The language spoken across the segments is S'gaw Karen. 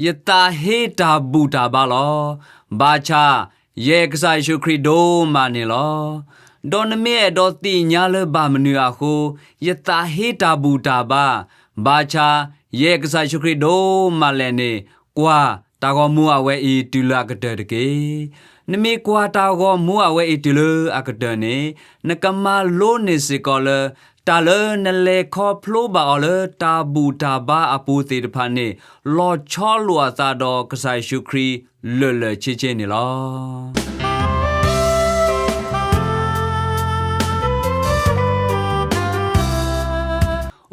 ယသးဟ့တၢ်ဘူၣ်တၢ်ဘါလီၤ. ဘၣ်ဆၣ် ယအဲၣ်ကစၢ်ယ့ၣ်ၡူးခရံာ်ဒိၣ်မးန့ၣ်လီၤ. ဒီးနမ့ၢ်အဲၣ်ဒိးသ့ၣ်ညါလၢဘၣ်မနုၤအဃိ ယသးဟ့တၢ်ဘူၣ်တၢ်ဘါ, ဘၣ်ဆၣ် ယအဲၣ်ကစၢ်ယ့ၣ်ၡူးခရံာ်ဒိၣ်မးလဲၣ်န့ၣ် ကွၢ်တၢ်ဂီၤမူအဝဲအံၤတုၤလၢအကတၢၢ်တက့ၢ်. နမ့ၢ်ကွၢ်တၢ်ဂီၤမူအဝဲအံၤတုၤလၢအကတၢၢ်န့ၣ် နကမၤလိန့ၢ်စ့ၢ်ကီးလၢ တၢ်လၢနလဲၤခီဖျိဘၣ်အီၤလၢတၢ်ဘူၣ်တၢ်ဘါအပူၤသ့ၣ်တဖၣ်န့ၣ် လီၤဆီလိာ်အသးဒီးကစၢ်ယ့ၣ်ၡူးခရံာ်လၢာ်လၢာ်ဆ့ဆ့န့ၣ်လီၤ.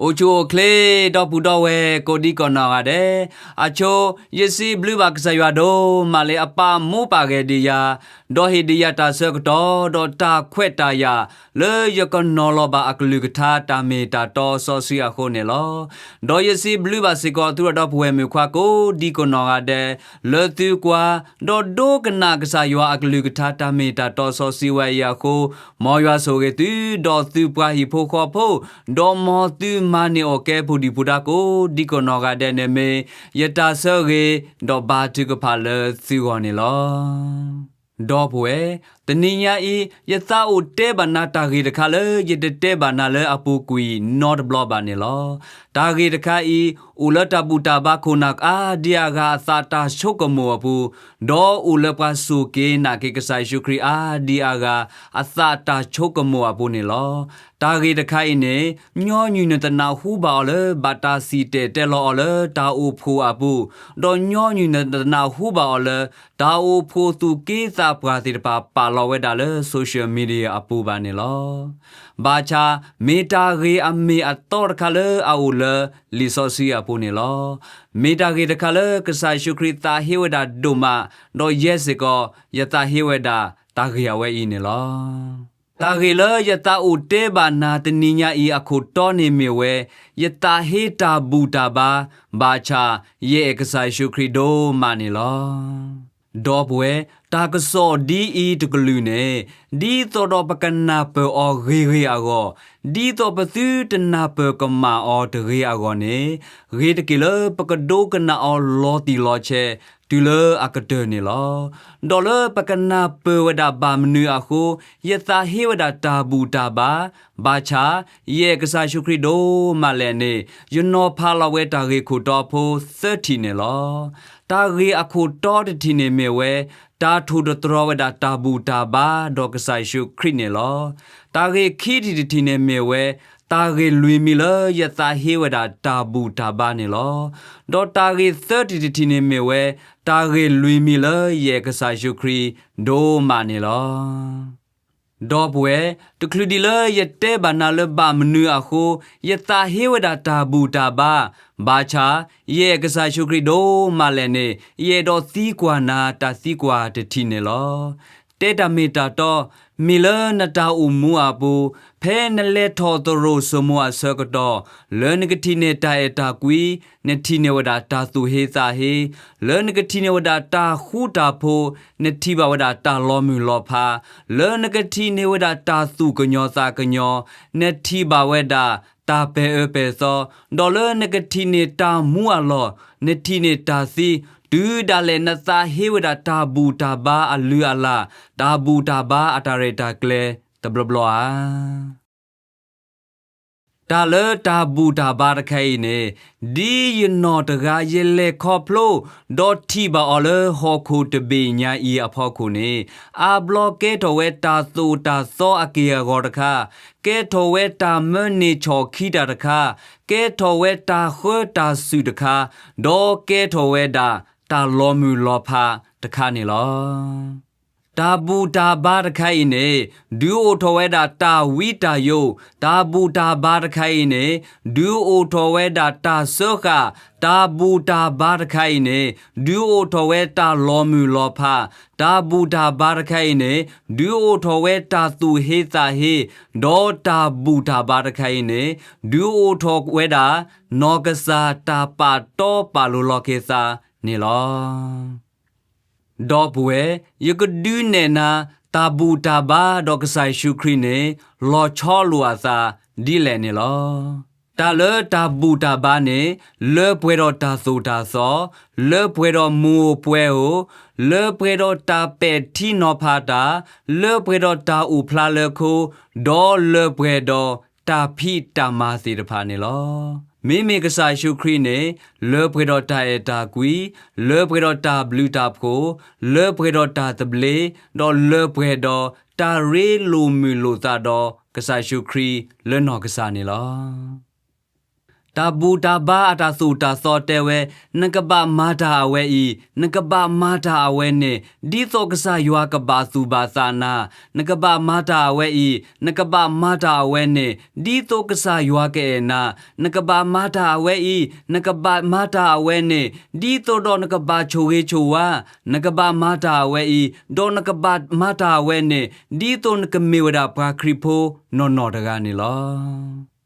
အိၣ်ဆူၣ်အိၣ်ချ့ ဒီပုၢ်ဒီဝဲၢ်ကိးဒံကီၢ်နီၢ်ဂၤဒဲး, အဆိ ယစံးဘျုးဘၣ်ကစၢ်ယွၤဒိၣ်မးလၢအပာ်မူပာ်ဂဲၤဒံးယၤ, ဒီးဟ့ၣ်ဒံးယၤတၢ်ဆၢကတီၢ် ဒီးတၢ်ခွဲးတၢ်ယာ် လၢယကနီၤလီၤဘၣ်အကလုၢ်ကထါတၢ်မ့ၢ်တၢ်တီစီဆှံအဃိန့ၣ်လီၤ. ဒီးယစံးဘျုးဘၣ်စ့ၢ်ကီးသုဒီပုၢ်ဝဲၢ်မုၣ်ခွါကိးဒံကီၢ်နီၢ်ဂၤဒဲး လၢသုကွၢ် ဒီးဒိကနၣ်ကစၢ်ယွၤအကလုၢ်ကထါတၢ်မ့ၢ်တၢ်တီစီဆှံဝဲအံၤအဃိ, မ်ယွၤဆိၣ်ဂ့ၤသု ဒီးသုပှၤဟံၣ်ဖိဃီဖိ, ဒီးမ်သုမၤန့ၢ်အီၣ်ကဲ ဖိဒံဖိဒါကိးဒံကီၢ်နီၢ်ဂၤဒဲးန့ၣ်မ့ၢ် ယတၢ်ဆၢဂ့ၤ ဒီးဘါထုကဖၣ်လၢသုဂီၢ်န့ၣ်လီၤ. ဒီပုၢ်ဝဲၢ်, တနံၤညါအံၤ ယသးအိၣ်တဲဘၣ်နၤတၢ်ဂ့ၢ်တခါလၢ ယတတဲဘၣ်နၤလၢအပူၤကွံာ်နီတဘျီဘၣ်န့ၣ်လီၤ. တၢ်ဂ့ၢ်တခါအံၤ အိၣ်လၢတၢ်ဘူၣ်တၢ်ဘါခိၣ်နၢ်အါဒံအါဂၤအသးတၢ်ဆိကမိၣ်အပူၤ, ဒီးအိၣ်လၢပှၤစူၢ်က့ၤနာ်က့ၤကစၢ်ယ့ၣ်ၡူးခရံာ်အါဒံအါဂၤ အသးတၢ်ဆိကမိၣ်အပူၤန့ၣ်လီၤ. တၢ်ဂ့ၢ်တခါအံၤန့ၣ် ညီနုၢ်နတနၢ်ဟူဘၣ်အီၤလၢ ဘၣ်တၢ်စံၣ်တဲၤတဲလီၤအီၤလၢတၢ်အိၣ်ဖှိၣ်အပူၤ, ဒီးညီနုၢ်နတနၢ်ဟူဘၣ်အီၤလၢ တၢ်အိၣ်ဖှိၣ်သူၣ်က့သးပှၢ်သ့ၣ်တဖၣ်ပာ်လီၤဝဲဒၣ်လၢ social media အပူၤဘၣ်န့ၣ်လီၤ. ဘၣ်ဆၣ် မ့ၢ်တၢ်ဂ့ၢ်အမ့ၢ်အတီတခါလၢအအိၣ်လၢလံာ်စီဆှံအပူၤန့ၣ်လီၤ. မ့ၢ်တၢ်ဂ့ၢ်တခါလၢကစၢ်ယ့ၣ်ၡူးခရံာ်သးဟ့ဝဲဒၣ်ဒိၣ်မး, ဒီးယဲစ့ၢ်ကီး ယသးဟ့ဝဲဒၣ်တၢ်ဂ့ၢ်အဝဲအံၤန့ၣ်လီၤ. တၢ်ဂ့ၢ်လၢယသးအိၣ်တဲဘၣ်နၤတနံၤညါအံၤအခိၣ်တီန့ၣ်မ့ၢ်ဝဲ, ယသးဟ့တၢ်ဘူၣ်တၢ်ဘါ, ဘၣ်ဆၣ် ယအဲၣ်ကစၢ်ယ့ၣ်ၡူးခရံာ်ဒိၣ်မးန့ၣ်လီၤ. ဒီပုၢ်ဝဲၢ်, တၢ်ကစီၣ်ဒ်အံၤတကလုာ်န့ၣ် ဒ်သိးဒီးပကနၢ်ပၢၢ်အီၤဂ့ၤဂ့ၤအဂီၢ်, ဒ်သိးပသုတနၢ်ပၢၢ်ကမၣ်အီၤတဂ့ၤအဂီၢ်န့ၣ်, ဂ့ၤတက့ၢ်လၢပကဒိကနၣ်အီၤလီၤတံၢ်လီၤဆဲး တုၤလၢအကတၢၢ်န့ၣ်လီၤ. ဒီးလၢပကနၢ်ပၢၢ်ဝဲဒၣ်ဘၣ်မနုၤအဃိ ယသးဟ့ဝဲဒၣ်တၢ်ဘူၣ်တၢ်ဘါ, ဘၣ်ဆၣ် ယအဲၣ်ကစၢ်ယ့ၣ်ၡူးခရံာ်ဒိၣ်မးလဲၣ်န့ၣ် ယနီၤဖးလီၤဝဲတၢ်ဂ့ၢ်ခိၣ်တီဖိသၢထံၣ်န့ၣ်လီၤ. တၢ်ဂ့ၢ်အခိၣ်တီတထံၣ်န့ၣ်မ့ၢ်ဝဲ တၢ်ထိၣ်သတြီၤဝဲဒၣ်တၢ်ဘူၣ်တၢ်ဘါဒီးကစၢ်ယ့ၣ်ၡူးခရံာ်န့ၣ်လီၤ. တၢ်ဂ့ၢ်ခံထံၣ်တထံၣ်န့ၣ်မ့ၢ်ဝဲ တၢ်ဂ့ၢ်လွံၢ်မံၤလၢယသးဟ့ဝဲဒၣ်တၢ်ဘူၣ်တၢ်ဘါန့ၣ်လီၤ. ဒီးတၢ်ဂ့ၢ်သၢထံၣ်တထံၣ်န့ၣ်မ့ၢ်ဝဲ တၢ်ဂ့ၢ်လွံၢ်မံၤလၢယအဲၣ်ကစၢ်ယ့ၣ်ၡူးခရံာ်ဒိၣ်မးန့ၣ်လီၤ. ဒီပုၢ်ဝဲၢ်, တချုးဒံးလၢယတဲဘၣ်နၤလၢဘၣ်မနုၤအဃိ ယသးဟ့ဝဲဒၣ်တၢ်ဘူၣ်တၢ်ဘါ, ဘၣ်ဆၣ် ယအဲၣ်ကစၢ်ယ့ၣ်ၡူးခရံာ်ဒိၣ်မးလဲၣ်န့ၣ် ယအဲၣ်ဒိးသံကွၢ်နၤတၢ်သံကွၢ်တထံၣ်န့ၣ်လီၤ. တဲတၢ်မ့ၢ်တၢ်တီ, မ့ၢ်လၢနတၢ်အိၣ်မူအပူၤ, ဖဲနလဲၤထီၣ်သရိာ်စိမိၤအဆၢကတီၢ်, လၢနကထံၣ်န့ၢ်တၢ်အဲၣ်တၢ်ကွံ, နထံၣ်န့ၢ်ဝဲဒၣ်တၢ်သူၣ်ဟ့သးဟ့, လၢနကထံၣ်န့ၢ်ဝဲဒၣ်တၢ်ဃူတၢ်ဖိး, နထံၣ်ဘၣ်ဝဲဒၣ်တၢ်လီၤမုၢ်လီၤဖး, လၢနကထံၣ်န့ၢ်ဝဲဒၣ်တၢ်သူၣ်ကညီၤသးကညီၤ, နထံၣ်ဘၣ်ဝဲဒၣ်တၢ်ပဲာ်အၢပဲာ်သီ, ဒီးလၢနကထံၣ်န့ၢ်တၢ်မူအလီၢ်, နထံၣ်န့ၢ်တၢ်သံ, တုၤဒၣ်လဲာ်နသးဟ့ဝဲဒၣ်တၢ်ဘူၣ်တၢ်ဘါအလုၢ်အလၢ်, တၢ်ဘူၣ်တၢ်ဘါအတၢ်ရဲၣ်တၢ်ကျဲၤတဘျီဘျီဧါ. တၢ်လၢတၢ်ဘူၣ်တၢ်ဘါတခါအံၤန့ၣ်, ဒ်ယနီၢ်တဂၤယလဲၤခီဖျိ, ဒီးထံၣ်ဘၣ်အီၤလၢဟီၣ်ခိၣ်တဘ့ၣ်ညါအံၤအဖီခိၣ်န့ၣ်, အါဘျီကဲထီၣ်ဝဲတၢ်သိၣ်တၢ်သီအက့ၢ်အဂီၤတခါ, ကဲထီၣ်ဝဲတၢ်မၢန့ၢ်ဆီၣ်ခံတၢ်တခါ, ကဲထီၣ်ဝဲတၢ်ဃၢတၢ်စုၣ်တခါ, ဒီးကဲထီၣ်ဝဲဒၣ်တၢ်လီၤမုၢ်လီၤဖးတခါန့ၣ်လီၤ. တၢ်ဘူၣ်တၢ်ဘါတခါအံၤန့ၣ်, ဒုးအိၣ်ထီၣ်ဝဲဒၣ်တၢ်ဝံတၢ်ယိး, တၢ်ဘူၣ်တၢ်ဘါတခါအံၤန့ၣ်, ဒုးအိၣ်ထီၣ်ဝဲဒၣ်တၢ်စၢဃာ်, တၢ်ဘူၣ်တၢ်ဘါတခါအံၤန့ၣ်, ဒုးအိၣ်ထီၣ်ဝဲတၢ်လီၤမုၢ်လီၤဖး, တၢ်ဘူၣ်တၢ်ဘါတခါအံၤန့ၣ်, ဒုးအိၣ်ထီၣ်ဝဲတၢ်သူၣ်ဟ့သးဟ့, ဒီးတၢ်ဘူၣ်တၢ်ဘါတခါအံၤန့ၣ်, ဒုးအိၣ်ထီၣ်ဝဲဒၣ် နီၢ်ကစၢ်တၢ်ပာ်တီပာ်လိၤလီၤက့ၤသးန့ၣ်လီၤ. ဒီပုၢ်ဝဲၢ်, ယကဒုးနဲၣ်နၤ တၢ်ဘူၣ်တၢ်ဘါဒီးကစၢ်ယ့ၣ်ၡူးခရံာ်န့ၣ် လီၤဆီလိာ်အသးဒ်လဲၣ်န့ၣ်လီၤ. တၢ်လၢတၢ်ဘူၣ်တၢ်ဘါန့ၣ် လၢပှဲၤဒီးတၢ်သိၣ်တၢ်သီ, လၢပှဲၤဒီးမူၤဧိၤပှဲၤဧိၤ, လၢပှဲၤဒီးတၢ်ပဲာ်ထံနီၤဖးတၢ်, လၢပှဲၤဒီးတၢ်အိၣ်ဖျါလၢခိ, ဒီးလၢပှဲၤဒီးတၢ်ဖံးတၢ်မၤသ့ၣ်တဖၣ်န့ၣ်လီၤ. မ့မ့ၢ်ကစၢ်ယ့ၣ်ၡူးခရံာ်န့ၣ် လၢပှဲၤဒီးတၢ်အဲၣ်တၢ်ကွံ, လၢပှဲၤဒီးတၢ်ဘျုးတၢ်ဖှိၣ်, လၢပှဲၤဒီးတၢ်သဘျ့, ဒီးလၢပှဲၤဒီးတၢ်ရ့လိာ်မုာ်လိာ်သးဒီးကစၢ်ယ့ၣ်ၡူးခရံာ်လၢနီၢ်ကစၢ်န့ၣ်လီၤ. တၢ်ဘူၣ်တၢ်ဘါအတၢ်သိၣ်တၢ်သီတဲဝဲ, နကဘၣ်မၤတၢ်အဝဲအံၤ, နကဘၣ်မၤတၢ်အဝဲန့ၣ်, ဒ်သိးကစၢ်ယွၤကဘၣ်သူၣ်ဘၣ်သးနၤ, နကဘၣ်မၤတၢ်အဝဲအံၤ, နကဘၣ်မၤတၢ်အဝဲန့ၣ်, ဒ်သိးကစၢ်ယွၤကအဲၣ်နၤ, နကဘၣ်မၤတၢ်အဝဲအံၤ, နကဘၣ်မၤတၢ်အဝဲန့ၣ်, ဒ်သိးဒီးနကဘၣ်ဆိၣ်ဂ့ၤဆိၣ်ဝါ, နကဘၣ်မၤတၢ်အဝဲအံၤ, ဒီးနကဘၣ်မၤတၢ်အဝဲန့ၣ်, ဒ်သိးနကမ့ၢ်ဝဲဒၣ်ပှၤခရံာ်ဖိနီၢ်နီၢ်တဂၤန့ၣ်လီၤ.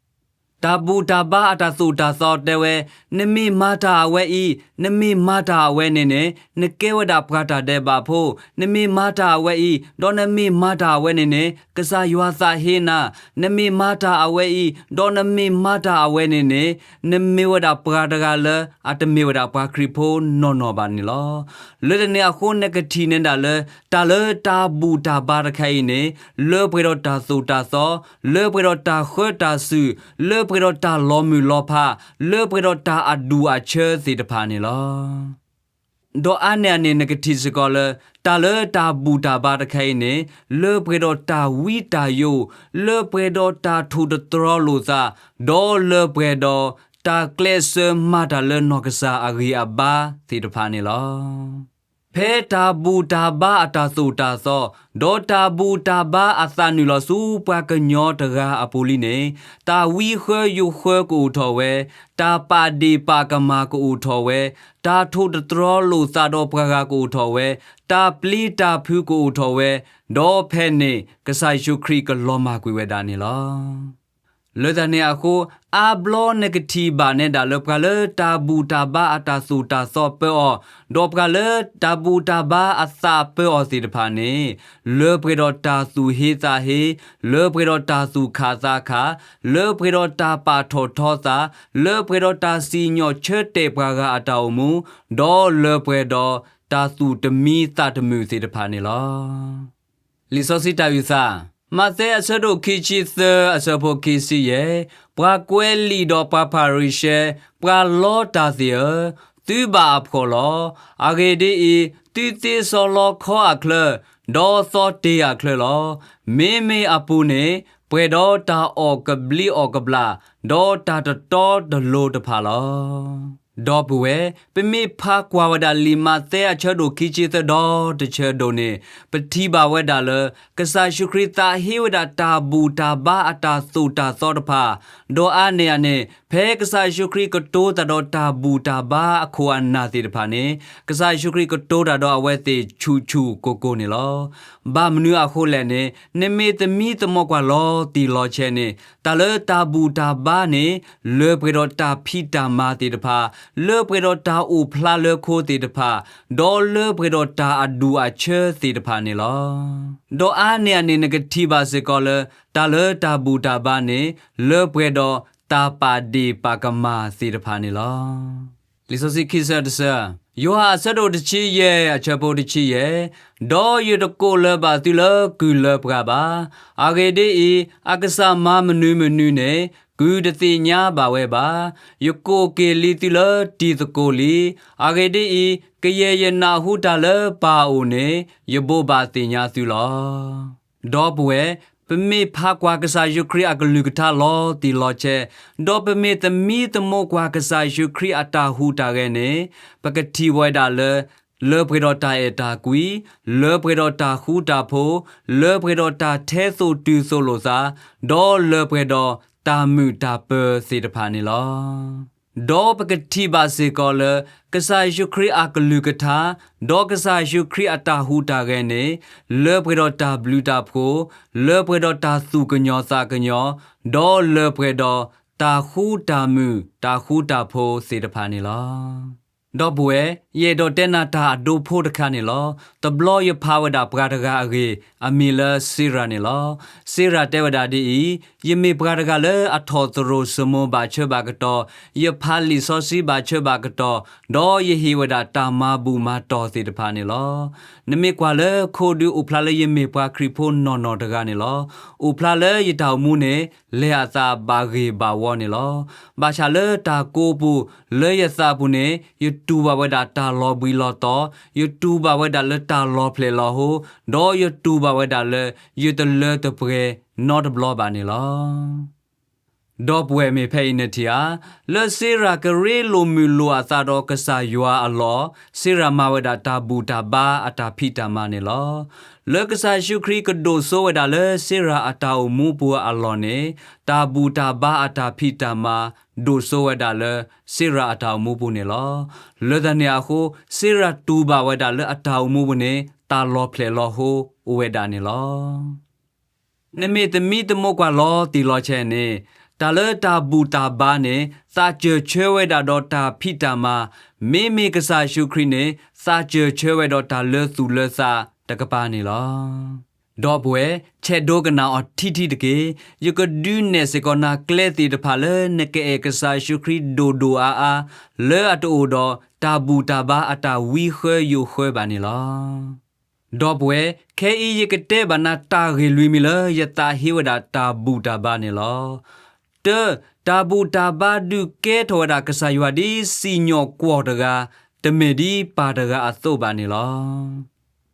တၢ်ဘူၣ်တၢ်ဘါအတၢ်သိၣ်တၢ်သီတဲဝဲ, နမ့ၢ်မၤတၢ်အဝဲအံၤ, နမ့ၢ်မၤတၢ်အဝဲန့ၣ်န့ၣ်, နကဲဝဲဒၣ်ပှၤတၢ်ဒဲးဘးဖိ, နမ့ၢ်မၤတၢ်အဝဲအံၤ, ဒီးနမ့ၢ်မၤတၢ်အဝဲန့ၣ်န့ၣ်, ကစၢ်ယွၤသးဟ့နၤ, နမ့ၢ်မၤတၢ်အဝဲအံၤ, ဒီးနမ့ၢ်မၤတၢ်အဝဲန့ၣ်န့ၣ်, နမ့ၢ်ဝဲဒၣ်ပှၤတဂၤလၢအတမ့ၢ်ဝဲဒၣ်ပှၤခရံာ်ဖိနီၢ်နီၢ်ဘၣ်န့ၣ်လီၤ. လၢတၢ်န့ၣ်အဃိနကထံၣ်န့ၢ်ဒၣ်လၢ တၢ်လၢတၢ်ဘူၣ်တၢ်ဘါတခါအံၤန့ၣ်, လၢပှဲၤဒီးတၢ်သိၣ်တၢ်သီ, လၢပှဲၤဒီးတၢ်ဃၢတၢ်စူၢ်, လၢပှဲၤဒီးတၢ်လီၤမုၢ်လီၤဖး, လၢပှဲၤဒီးတၢ်အဒူၣ်အဆၢသ့ၣ်တဖၣ်န့ၣ်လီၤ. ဒီးအါန့ၢ်အန့ၣ်နကထံၣ်စ့ၢ်ကီးလၢ တၢ်လၢတၢ်ဘူၣ်တၢ်ဘါတခါအံၤန့ၣ်, လၢပှဲၤဒီးတၢ်ဝံတၢ်ယိာ်, လၢပှဲၤဒီးတၢ်ထိၣ်တတြီလိာ်သး, ဒီးလၢပှဲၤဒီးတၢ်ကျဲးစၢးမၤတၢ်လၢနီၢ်ကစၢ်အဂံၢ်အဘါသ့ၣ်တဖၣ်န့ၣ်လီၤ. ဖဲတၢ်ဘူၣ်တၢ်ဘါအတၢ်သိၣ်တၢ်သီ, ဒီးတၢ်ဘူၣ်တၢ်ဘါအသးနုာ်လီၤဆူပှၤကညီတဂၤအပူၤလံန့ၣ်, တၢ်ဝံဃၢယိာ်ဃၢကအိၣ်ထီၣ်ဝဲ, တၢ်ပာ်ဒ့ၣ်ပာ်ကမၣ်ကအိၣ်ထီၣ်ဝဲ, တၢ်ထိၣ်တတြီလိာ်သးဒီးပှၤဂၤကအိၣ်ထီၣ်ဝဲ, တၢ်ပျံၤတၢ်ဖုးကအိၣ်ထီၣ်ဝဲ, ဒီးဖဲန့ၣ် ကစၢ်ယ့ၣ်ၡူးခရံာ်ကလီၤမၢ်ကွံာ်ဝဲဒၣ်န့ၣ်လီၤ. လၢတၢ်န့ၣ်အဃိ, အါဘျီနကထံၣ်ဘၣ်နဲဒၣ်လၢပှၤလၢတၢ်ဘူၣ်တၢ်ဘါအတၢ်သိၣ်တၢ်သီပၢအီၤ, ဒီးပှၤလၢတၢ်ဘူၣ်တၢ်ဘါအသးပၢအီၤသ့ၣ်တဖၣ်န့ၣ်, လၢပှဲၤဒီးတၢ်သူၣ်ဟ့သးဟ့, လၢပှဲၤဒီးတၢ်သူၣ်ခးသးခး, လၢပှဲၤဒီးတၢ်ပာ်ထီၣ်ထီသး, လၢပှဲၤဒီးတၢ်စံၣ်ညီၣ်ဆၢတဲာ်ပှၤဂၤအတၢ်အိၣ်မူ, ဒီးလၢပှဲၤဒီးတၢ်သူၣ်တမံသးတမုာ်သ့ၣ်တဖၣ်န့ၣ်လီၤ. လံာ်စီဆှံတၢ်အုၣ်သး, မးသဲအဆၢဒိၣ်ခံဆံသၢအဆၢဖိခံဆံယဲၢ်, ပှၤကွဲးလံာ်ဒီးပှၤဖၤရံၤၡဲ, ပှၤလီတၢ်သ့ၣ်ဧၢ, သုဘၣ်အဖှီၣ်လီၤ. အဂ့ၢ်ဒ်အံၤ, သုသ့စီလီခီအချၢ, ဒီးသီတ့ၢ်အချၢလီၤ. မ့မ့ၢ်အပူၤန့ၣ်, ပှဲၤဒီးတၢ်အီၣ်ကဘျံးအီၣ်ကဘျၣ်, ဒီးတၢ်တတီတလိၤတဖၣ်လီၤ. ဒီပုၢ်ဝဲၢ်, ပမ့ၢ်ဖးကွၢ်ဝဲဒၣ်လံာ်မးသဲအဆၢဒိၣ်ခံဆံသၢဒီတဆၢဒိၣ်န့ၣ်, ပထံၣ်ဘၣ်ဝဲဒၣ်လၢ ကစၢ်ယ့ၣ်ၡူးခရံာ်သးဟ့ဝဲဒၣ်တၢ်ဘူၣ်တၢ်ဘါအတၢ်သိၣ်တၢ်သီတဖၣ်, ဒီးအါန့ၢ်အန့ၣ် ဖဲကစၢ်ယ့ၣ်ၡူးခရံာ်ကတိၤတၢ်ဒီးတၢ်ဘူၣ်တၢ်ဘါအခိၣ်အနၢ်သ့ၣ်တဖၣ်န့ၣ်, ကစၢ်ယ့ၣ်ၡူးခရံာ်ကတိၤတၢ်ဒီးအဝဲသ့ၣ်ဆူၣ်ဆူၣ်ကိၢ်ကိၢ်န့ၣ်လီၤ. ဘၣ်မနုၤအဃိလဲၣ်န့ၣ်, နမ့ၢ်သမံသမိးကွၢ်လီၤတံၢ်လီၤဆဲးန့ၣ်, တၢ်လၢတၢ်ဘူၣ်တၢ်ဘါန့ၣ် လၢပှဲၤဒီးတၢ်ဖံးတၢ်မၤသ့ၣ်တဖၣ်, လၢပှဲၤဒီးတၢ်အိၣ်ဖျါလၢခိသ့ၣ်တဖၣ်, ဒီးလၢပှဲၤဒီးတၢ်အဒူၣ်အဆၢသ့ၣ်တဖၣ်န့ၣ်လီၤ. ဒီးအါန့ၢ်အန့ၣ်နကထံၣ်ဘၣ်စ့ၢ်ကီးလၢ တၢ်လၢတၢ်ဘူၣ်တၢ်ဘါန့ၣ် လၢပှဲၤဒီးတၢ်ပာ်ဒ့ၣ်ပာ်ကမၣ်သ့ၣ်တဖၣ်န့ၣ်လီၤ. လံာ်စီဆှံခံဆၢတဆၢ, ယိၤဟၣ်အဆၢဒိၣ်တဆံယဲၢ်အဆၢဖိတဆံယဲၢ်, ဒီးယတကိးလၢၤဘၣ်သုလၢကုၢ်လၢၤပှၤဘၣ်. အဂ့ၢ်ဒ်အံၤ, အကစၢ်မၤမနုၤမနုၤန့ၣ် ကုၢ်တသ့ၣ်ညါဘၣ်ဝဲဘၣ်. ယကိးက့ၤလံသုလၢတံၤသကိးလံ. အဂ့ၢ်ဒ်အံၤ, ကယဲၢ်ယနၢ်ဟူတၢ်လၢပၢ်အအိၣ်န့ၣ် ယဘိးဘၣ်သ့ၣ်ညါသုလီၤ. ဒီပုၢ်ဝဲၢ်, ပမ့ၢ်ဖးကွၢ်ကစၢ်ယ့ၣ်ၡူးခရံာ်အကလုၢ်ကထါလီၤတံၢ်လီၤဆဲး, ဒီးပမ့ၢ်သမံသမိးကွၢ်ကစၢ်ယ့ၣ်ၡူးခရံာ်အတၢ်ဟူးတၢ်ဂဲၤန့ၣ်, ပကထံၣ်ဝဲဒၣ်လၢ လၢပှဲၤဒီးတၢ်အဲၣ်တၢ်ကွံ, လၢပှဲၤဒီးတၢ်ဃူတၢ်ဖိး, လၢပှဲၤဒီးတၢ်ထဲသိးတုၤသိးလိာ်သး, ဒီးလၢပှဲၤဒီးတၢ်မုာ်တၢ်ပၢၤသ့ၣ်တဖၣ်န့ၣ်လီၤ. ဒီးပကထံၣ်ဘၣ်စ့ၢ်ကီးလၢ ကစၢ်ယ့ၣ်ၡူးခရံာ်အကလုၢ်ကထါ, ဒီးကစၢ်ယ့ၣ်ၡူးခရံာ်အတၢ်ဟူးတၢ်ဂဲၤန့ၣ်, လၢပှဲၤဒီးတၢ်ဘျုးတၢ်ဖှိၣ်, လၢပှဲၤဒီးတၢ်သူၣ်ကညီၤသးကညီၤ, ဒီးလၢပှဲၤဒီးတၢ်ဃူတၢ်မုာ်တၢ်ဃူတၢ်ဖိးသ့ၣ်တဖၣ်န့ၣ်လီၤ. ဒီပုၢ်ဝဲၢ်, ယအဲၣ်ဒိးတဲနၤတၢ်အဒိဖိတခါန့ၣ်လီၤ. တဘျီယဖးဝဲဒၣ်ပှၤတဂၤအဂ့ၢ်, အမံၤလၢစ့ရၤန့ၣ်လီၤ. စ့ရၤတဲဝဲဒၣ်ဒ်အံၤ, ယမ့ၢ်ပှၤတဂၤလၢအထီၣ်သရိာ်စိမိၤဘၣ်ဆၢဘၣ်ကတီၢ်, ယဖးလံာ်စီဆှံဘၣ်ဆၢဘၣ်ကတီၢ်, ဒီးယဟ့ၣ်ဝဲဒၣ်တၢ်မၤဘူၣ်မၤတီၢ်သ့ၣ်တဖၣ်န့ၣ်လီၤ. နမ့ၢ်ကွၢ်လၢခိဒုးအိၣ်ဖျါလၢယမ့ၢ်ပှၤခရံာ်ဖိနီၢ်နီၢ်တဂၤန့ၣ်လီၤ. အိၣ်ဖျါလၢယတၢ်အိၣ်မူန့ၣ် လဲၤအသးဘၣ်ဂ့ၢ်ဘၣ်ဝီန့ၣ်လီၤ. ဘၣ်ဆၣ်လၢတၢ်ကိးပူၤ လၢယသးပူၤန့ၣ် ယတူၢ်ဘၣ်ဝဲဒၣ်တၢ်လီၤဘှံးလီၤတီၤ, ယတူၢ်ဘၣ်ဝဲဒၣ်လၢတၢ်လီၤဖျဲၣ်လီၤဟိ, ဒီးယတူၢ်ဘၣ်ဝဲဒၣ်လၢ ယတလၢတပှဲၤနီတဘျီဘၣ်န့ၣ်လီၤ. ဒီပုၢ်ဝဲၢ်မ့ၢ်ဖဲအံၤနထံၣ်ဧါ, လၢစ့ရၤကရ့လိာ်မုာ်လိာ်အသးဒီးကစၢ်ယွၤအလီၢ်, စ့ရၤမၤဝဲဒၣ်တၢ်ဘူၣ်တၢ်ဘါအတၢ်ဖံးတၢ်မၤန့ၣ်လီၤ. လၢကစၢ်ယ့ၣ်ၡူးခရံာ်ကဒိၣ်စိဝဲဒၣ်လၢစ့ရၤအတၢ်အိၣ်မူပူၤအလီၢ်န့ၣ်, တၢ်ဘူၣ်တၢ်ဘါအတၢ်ဖံးတၢ်မၤ ဒိၣ်စိဝဲဒၣ်လၢစ့ရၤအတၢ်အိၣ်မူပူၤန့ၣ်လီၤ. လၢတၢ်န့ၣ်အဃိ, စ့ရၤတူၢ်ဘၣ်ဝဲဒၣ်လၢအတၢ်အိၣ်မူပူၤန့ၣ် တၢ်လီၤဖျဲၣ်လီၤဟိအိၣ်ဝဲဒၣ်န့ၣ်လီၤ. နမ့ၢ်သမံသမိးကွၢ်လီၤတံၢ်လီၤဆဲးန့ၣ်, တၢ်လၢတၢ်ဘူၣ်တၢ်ဘါန့ၣ် သးစၢၢ်ဆၢဝဲဒၣ်ဒီးတၢ်ဖံးတၢ်မၤ, မ့မ့ၢ်ကစၢ်ယ့ၣ်ၡူးခရံာ်န့ၣ် သးစၢၢ်ဆၢဝဲဒီးတၢ်လၢသူၣ်လၢသးတကပၤန့ၣ်လီၤ. ဒီပုၢ်ဝဲၢ်, ဆဲးဒိကနၣ်အီၤထံထံတက့ၢ်. ယကဒုးနဲၣ်စ့ၢ်ကီးနၤကျဲသ့ၣ်တဖၣ်လၢနကအဲၣ်ကစၢ်ယ့ၣ်ၡူးခရံာ်ဒိၣ်ဒိၣ်အါအါ, လၢအတအိၣ်ဒီးတၢ်ဘူၣ်တၢ်ဘါအတၢ်ဝံဃၢယိးဃၢဘၣ်န့ၣ်လီၤ. ဒီပုၢ်ဝဲၢ်, ခဲအံၤယကတဲဘၣ်နၤတၢ်ဂ့ၢ်လွံၢ်မံၤလၢယသးဟ့ဝဲဒၣ်တၢ်ဘူၣ်တၢ်ဘါန့ၣ်လီၤ. တၢ, တၢ်ဘူၣ်တၢ်ဘါဒုးကဲထီၣ်ဝဲဒၣ်ကစၢ်ယွၤဒ်စံၣ်ညီၣ်ကွီၢ်တဂၤ, တမ့ၢ်ဒ်ပၢ်တဂၤအသိးဘၣ်န့ၣ်လီၤ.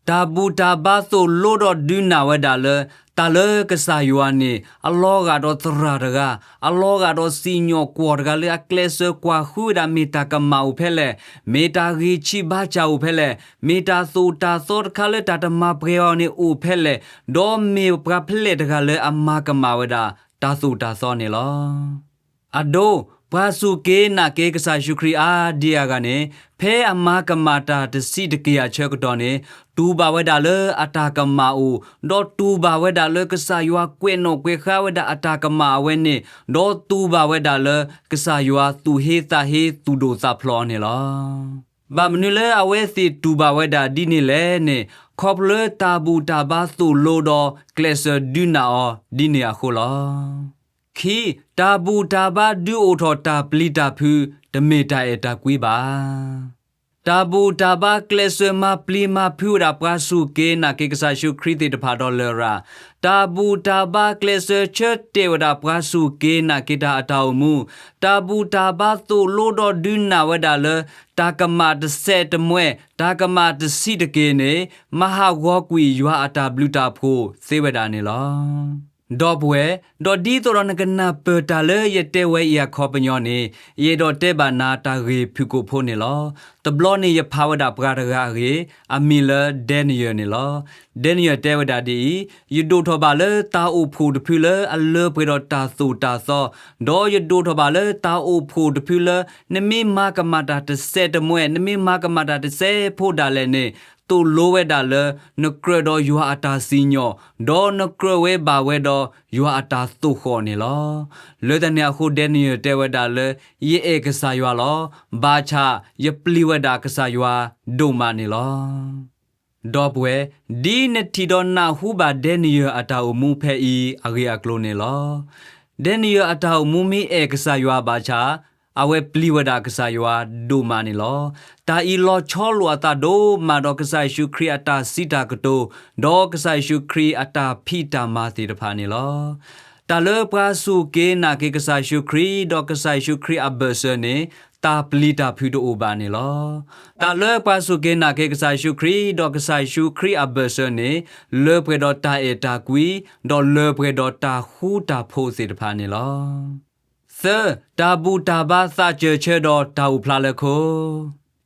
တၢ်ဘူၣ်တၢ်ဘါသိၣ်လိဒီးဒုးနၢ်ဝဲဒၣ်လၢ တၢ်လၢကစၢ်ယွၤန့ၣ် အလီၤဂာ်ဒီးသရၣ်တဂၤ, အလီၤဂာ်ဒီးစံၣ်ညီၣ်ကွီၢ်တဂၤလၢအကျဲးစၢးကွၢ်ဃုဝဲဒၣ်မ့ၢ်တၢ်ကမၣ်အိၣ်ဖဲလဲၣ်, မ့ၢ်တၢ်ဂံၢ်ဆံးဘါစၢ်အိၣ်ဖဲလဲၣ်, မ့ၢ်တၢ်သိၣ်တၢ်သီတခါလၢတၢ်တမၤပှဲၤအီၤန့ၣ်အိၣ်ဖဲလဲၣ်, ဒီးမ့ၢ်ပှၤဖဲလဲၣ်တဂၤလၢအမၤကမၣ်ဝဲဒၣ်တၢ်သိၣ်တၢ်သီန့ၣ်လီၤ. အဒိ, ပှၤစူၢ်က့ၤနာ်က့ၤကစၢ်ယ့ၣ်ၡူးခရံာ်အါဒံအါဂၤန့ၣ်, ဖဲအမၤကမၣ်တၢ်တဆံးတက့ၢ်အဆၢကတီၢ်န့ၣ်, တူၢ်ဘၣ်ဝဲဒၣ်လၢအတၢ်ကမၣ်အိၣ်, ဒီးတူၢ်ဘၣ်ဝဲဒၣ်လၢကစၢ်ယွၤကွဲးနီၣ်ကွဲးဃါဝဲဒၣ်အတၢ်ကမၣ်အဝဲန့ၣ်, ဒီးတူၢ်ဘၣ်ဝဲဒၣ်လၢကစၢ်ယွၤသူၣ်ဟ့သးဟ့သူၣ်ဒိၣ်သးဖျိးအီၤန့ၣ်လီၤ. ဘၣ်မနုၤလၢအဝဲသ့ၣ်တူၢ်ဘၣ်ဝဲဒၣ်ဒ်န့ၣ်လဲၣ်န့ၣ်, ခီဖျိလၢတၢ်ဘူၣ်တၢ်ဘါသိၣ်လိဒီးကျဲးစၢးဒုးနၢ်အီၤဒ်န့ၣ်အဃိလီၤ. ခံ, တၢ်ဘူၣ်တၢ်ဘါဒုးအိၣ်ထီၣ်တၢ်ပျံၤတၢ်ဖုး, တမ့ၢ်တၢ်အဲၣ်တၢ်ကွံဘၣ်. တၢ်ဘူၣ်တၢ်ဘါကျဲးစၢးမၤပျံၤမၤဖုးဝဲဒၣ်ပှၤစူၢ်က့ၤနာ်က့ၤကစၢ်ယ့ၣ်ၡူးခရံာ်သ့ၣ်တဖၣ်ဒီးလရာ်, တၢ်ဘူၣ်တၢ်ဘါကျဲးစၢးဆၢတဲာ်ဝဲဒၣ်ပှၤစူၢ်က့ၤနာ်က့ၤတၢ်အတၢ်အိၣ်မူ, တၢ်ဘူၣ်တၢ်ဘါသိၣ်လိဒီးဒုးနၢ်ဝဲဒၣ်လၢ တၢ်ကမၣ်တစဲးတမှဲ, တၢ်ကမၣ်တဆံးတက့ၢ်န့ၣ်, မၤဟးဂီၤကွံာ်ယွၤအတၢ်ဘျုးတၢ်ဖှိၣ်သ့ဝဲဒၣ်န့ၣ်လီၤ. ဒီပုၢ်ဝဲၢ်, ဒီးဒ်သိးဒီးနကနၢ်ပၢၢ်တၢ်လၢယတဲဝဲအံၤအခီပညီန့ၣ်, ယအဲၣ်ဒိးတဲဘၣ်နၤတၢ်ဂ့ၢ်ဖုၣ်ကိာ်ဖိန့ၣ်လီၤ. တဘျီန့ၣ်ယဖးဝဲဒၣ်ပှၤတဂၤအဂ့ၢ်, အမံၤလၢဒဲနယၢၢ်န့ၣ်လီၤ. ဒဲနယၢၢ်တဲဝဲဒၣ်ဒ်အံၤ, ယဒိၣ်ထီၣ်ဘၣ်လၢတၢ်အိၣ်ဖှိၣ်တဖုလၢအလၢပှဲၤဒီးတၢ်သိၣ်တၢ်သီ, ဒီးယဒိၣ်ထီၣ်ဘၣ်လၢတၢ်အိၣ်ဖှိၣ်တဖုလၢ နမ့ၢ်မၤကမၣ်တၢ်တစဲးတမှဲ, နမ့ၢ်မၤကမၣ်တၢ်တစဲးဖိဒၣ်လဲာ်န့ၣ်, သိၣ်လိဝဲဒၣ်လၢ နကြၢးဒီးယွၤအတၢ်စံၣ်ညီၣ်, ဒီးနကြၢးဝဲဘၣ်ဝဲဒီးယွၤအတၢ်သိၣ်ဃီၣ်န့ၣ်လီၤ. လၢတၢ်န့ၣ်အဃိဒဲနယၢၢ်တဲဝဲဒၣ်လၢ ယအဲၣ်ကစၢ်ယွၤလီၤ. ဘၣ်ဆၣ်ယပျံၤဝဲဒၣ်ကစၢ်ယွၤဒိၣ်မးန့ၣ်လီၤ. ဒီပုၢ်ဝဲၢ်, ဒ်နထံၣ်ဒီးနၢ်ဟူဘၣ်ဒဲနယၢၢ်အတၢ်အိၣ်မူဖဲအံၤအဂ့ၢ်အကျိၤန့ၣ်လီၤ. ဒဲနယၢၢ်အတၢ်အိၣ်မူမ့ၢ်အဲၣ်ကစၢ်ယွၤဘၣ်ဆၣ်, အဝဲပျံၤဝဲဒၣ်ကစၢ်ယွၤဒိၣ်မးန့ၣ်လီၤ. တၢ်အံၤလီၤဆီလိာ်အသးဒိၣ်မးဒီးကစၢ်ယ့ၣ်ၡူးခရံာ်အတၢ်စံးတၢ်ကတိၤ, ဒီးကစၢ်ယ့ၣ်ၡူးခရံာ်အတၢ်ဖံးတၢ်မၤသ့ၣ်တဖၣ်န့ၣ်လီၤ. တၢ်လၢပှၤစူၢ်က့ၤနာ်က့ၤကစၢ်ယ့ၣ်ၡူးခရံာ် ဒီးကစၢ်ယ့ၣ်ၡူးခရံာ်အဘၢၣ်စၢၤန့ၣ်, တၢ်ပျံၤတၢ်ဖုးတအိၣ်ဘၣ်န့ၣ်လီၤ. တၢ်လၢပှၤစူၢ်က့ၤနာ်က့ၤကစၢ်ယ့ၣ်ၡူးခရံာ် ဒီးကစၢ်ယ့ၣ်ၡူးခရံာ်အဘၢၣ်စၢၤန့ၣ်, လၢပှဲၤဒီးတၢ်အဲၣ်တၢ်ကွံ, ဒီးလၢပှဲၤဒီးတၢ်ဃူတၢ်ဖိးသ့ၣ်တဖၣ်န့ၣ်လီၤ. သၢ, တၢ်ဘူၣ်တၢ်ဘါသးစၢၢ်ဆၢဒီးတၢ်အိၣ်ဖျါလၢခိ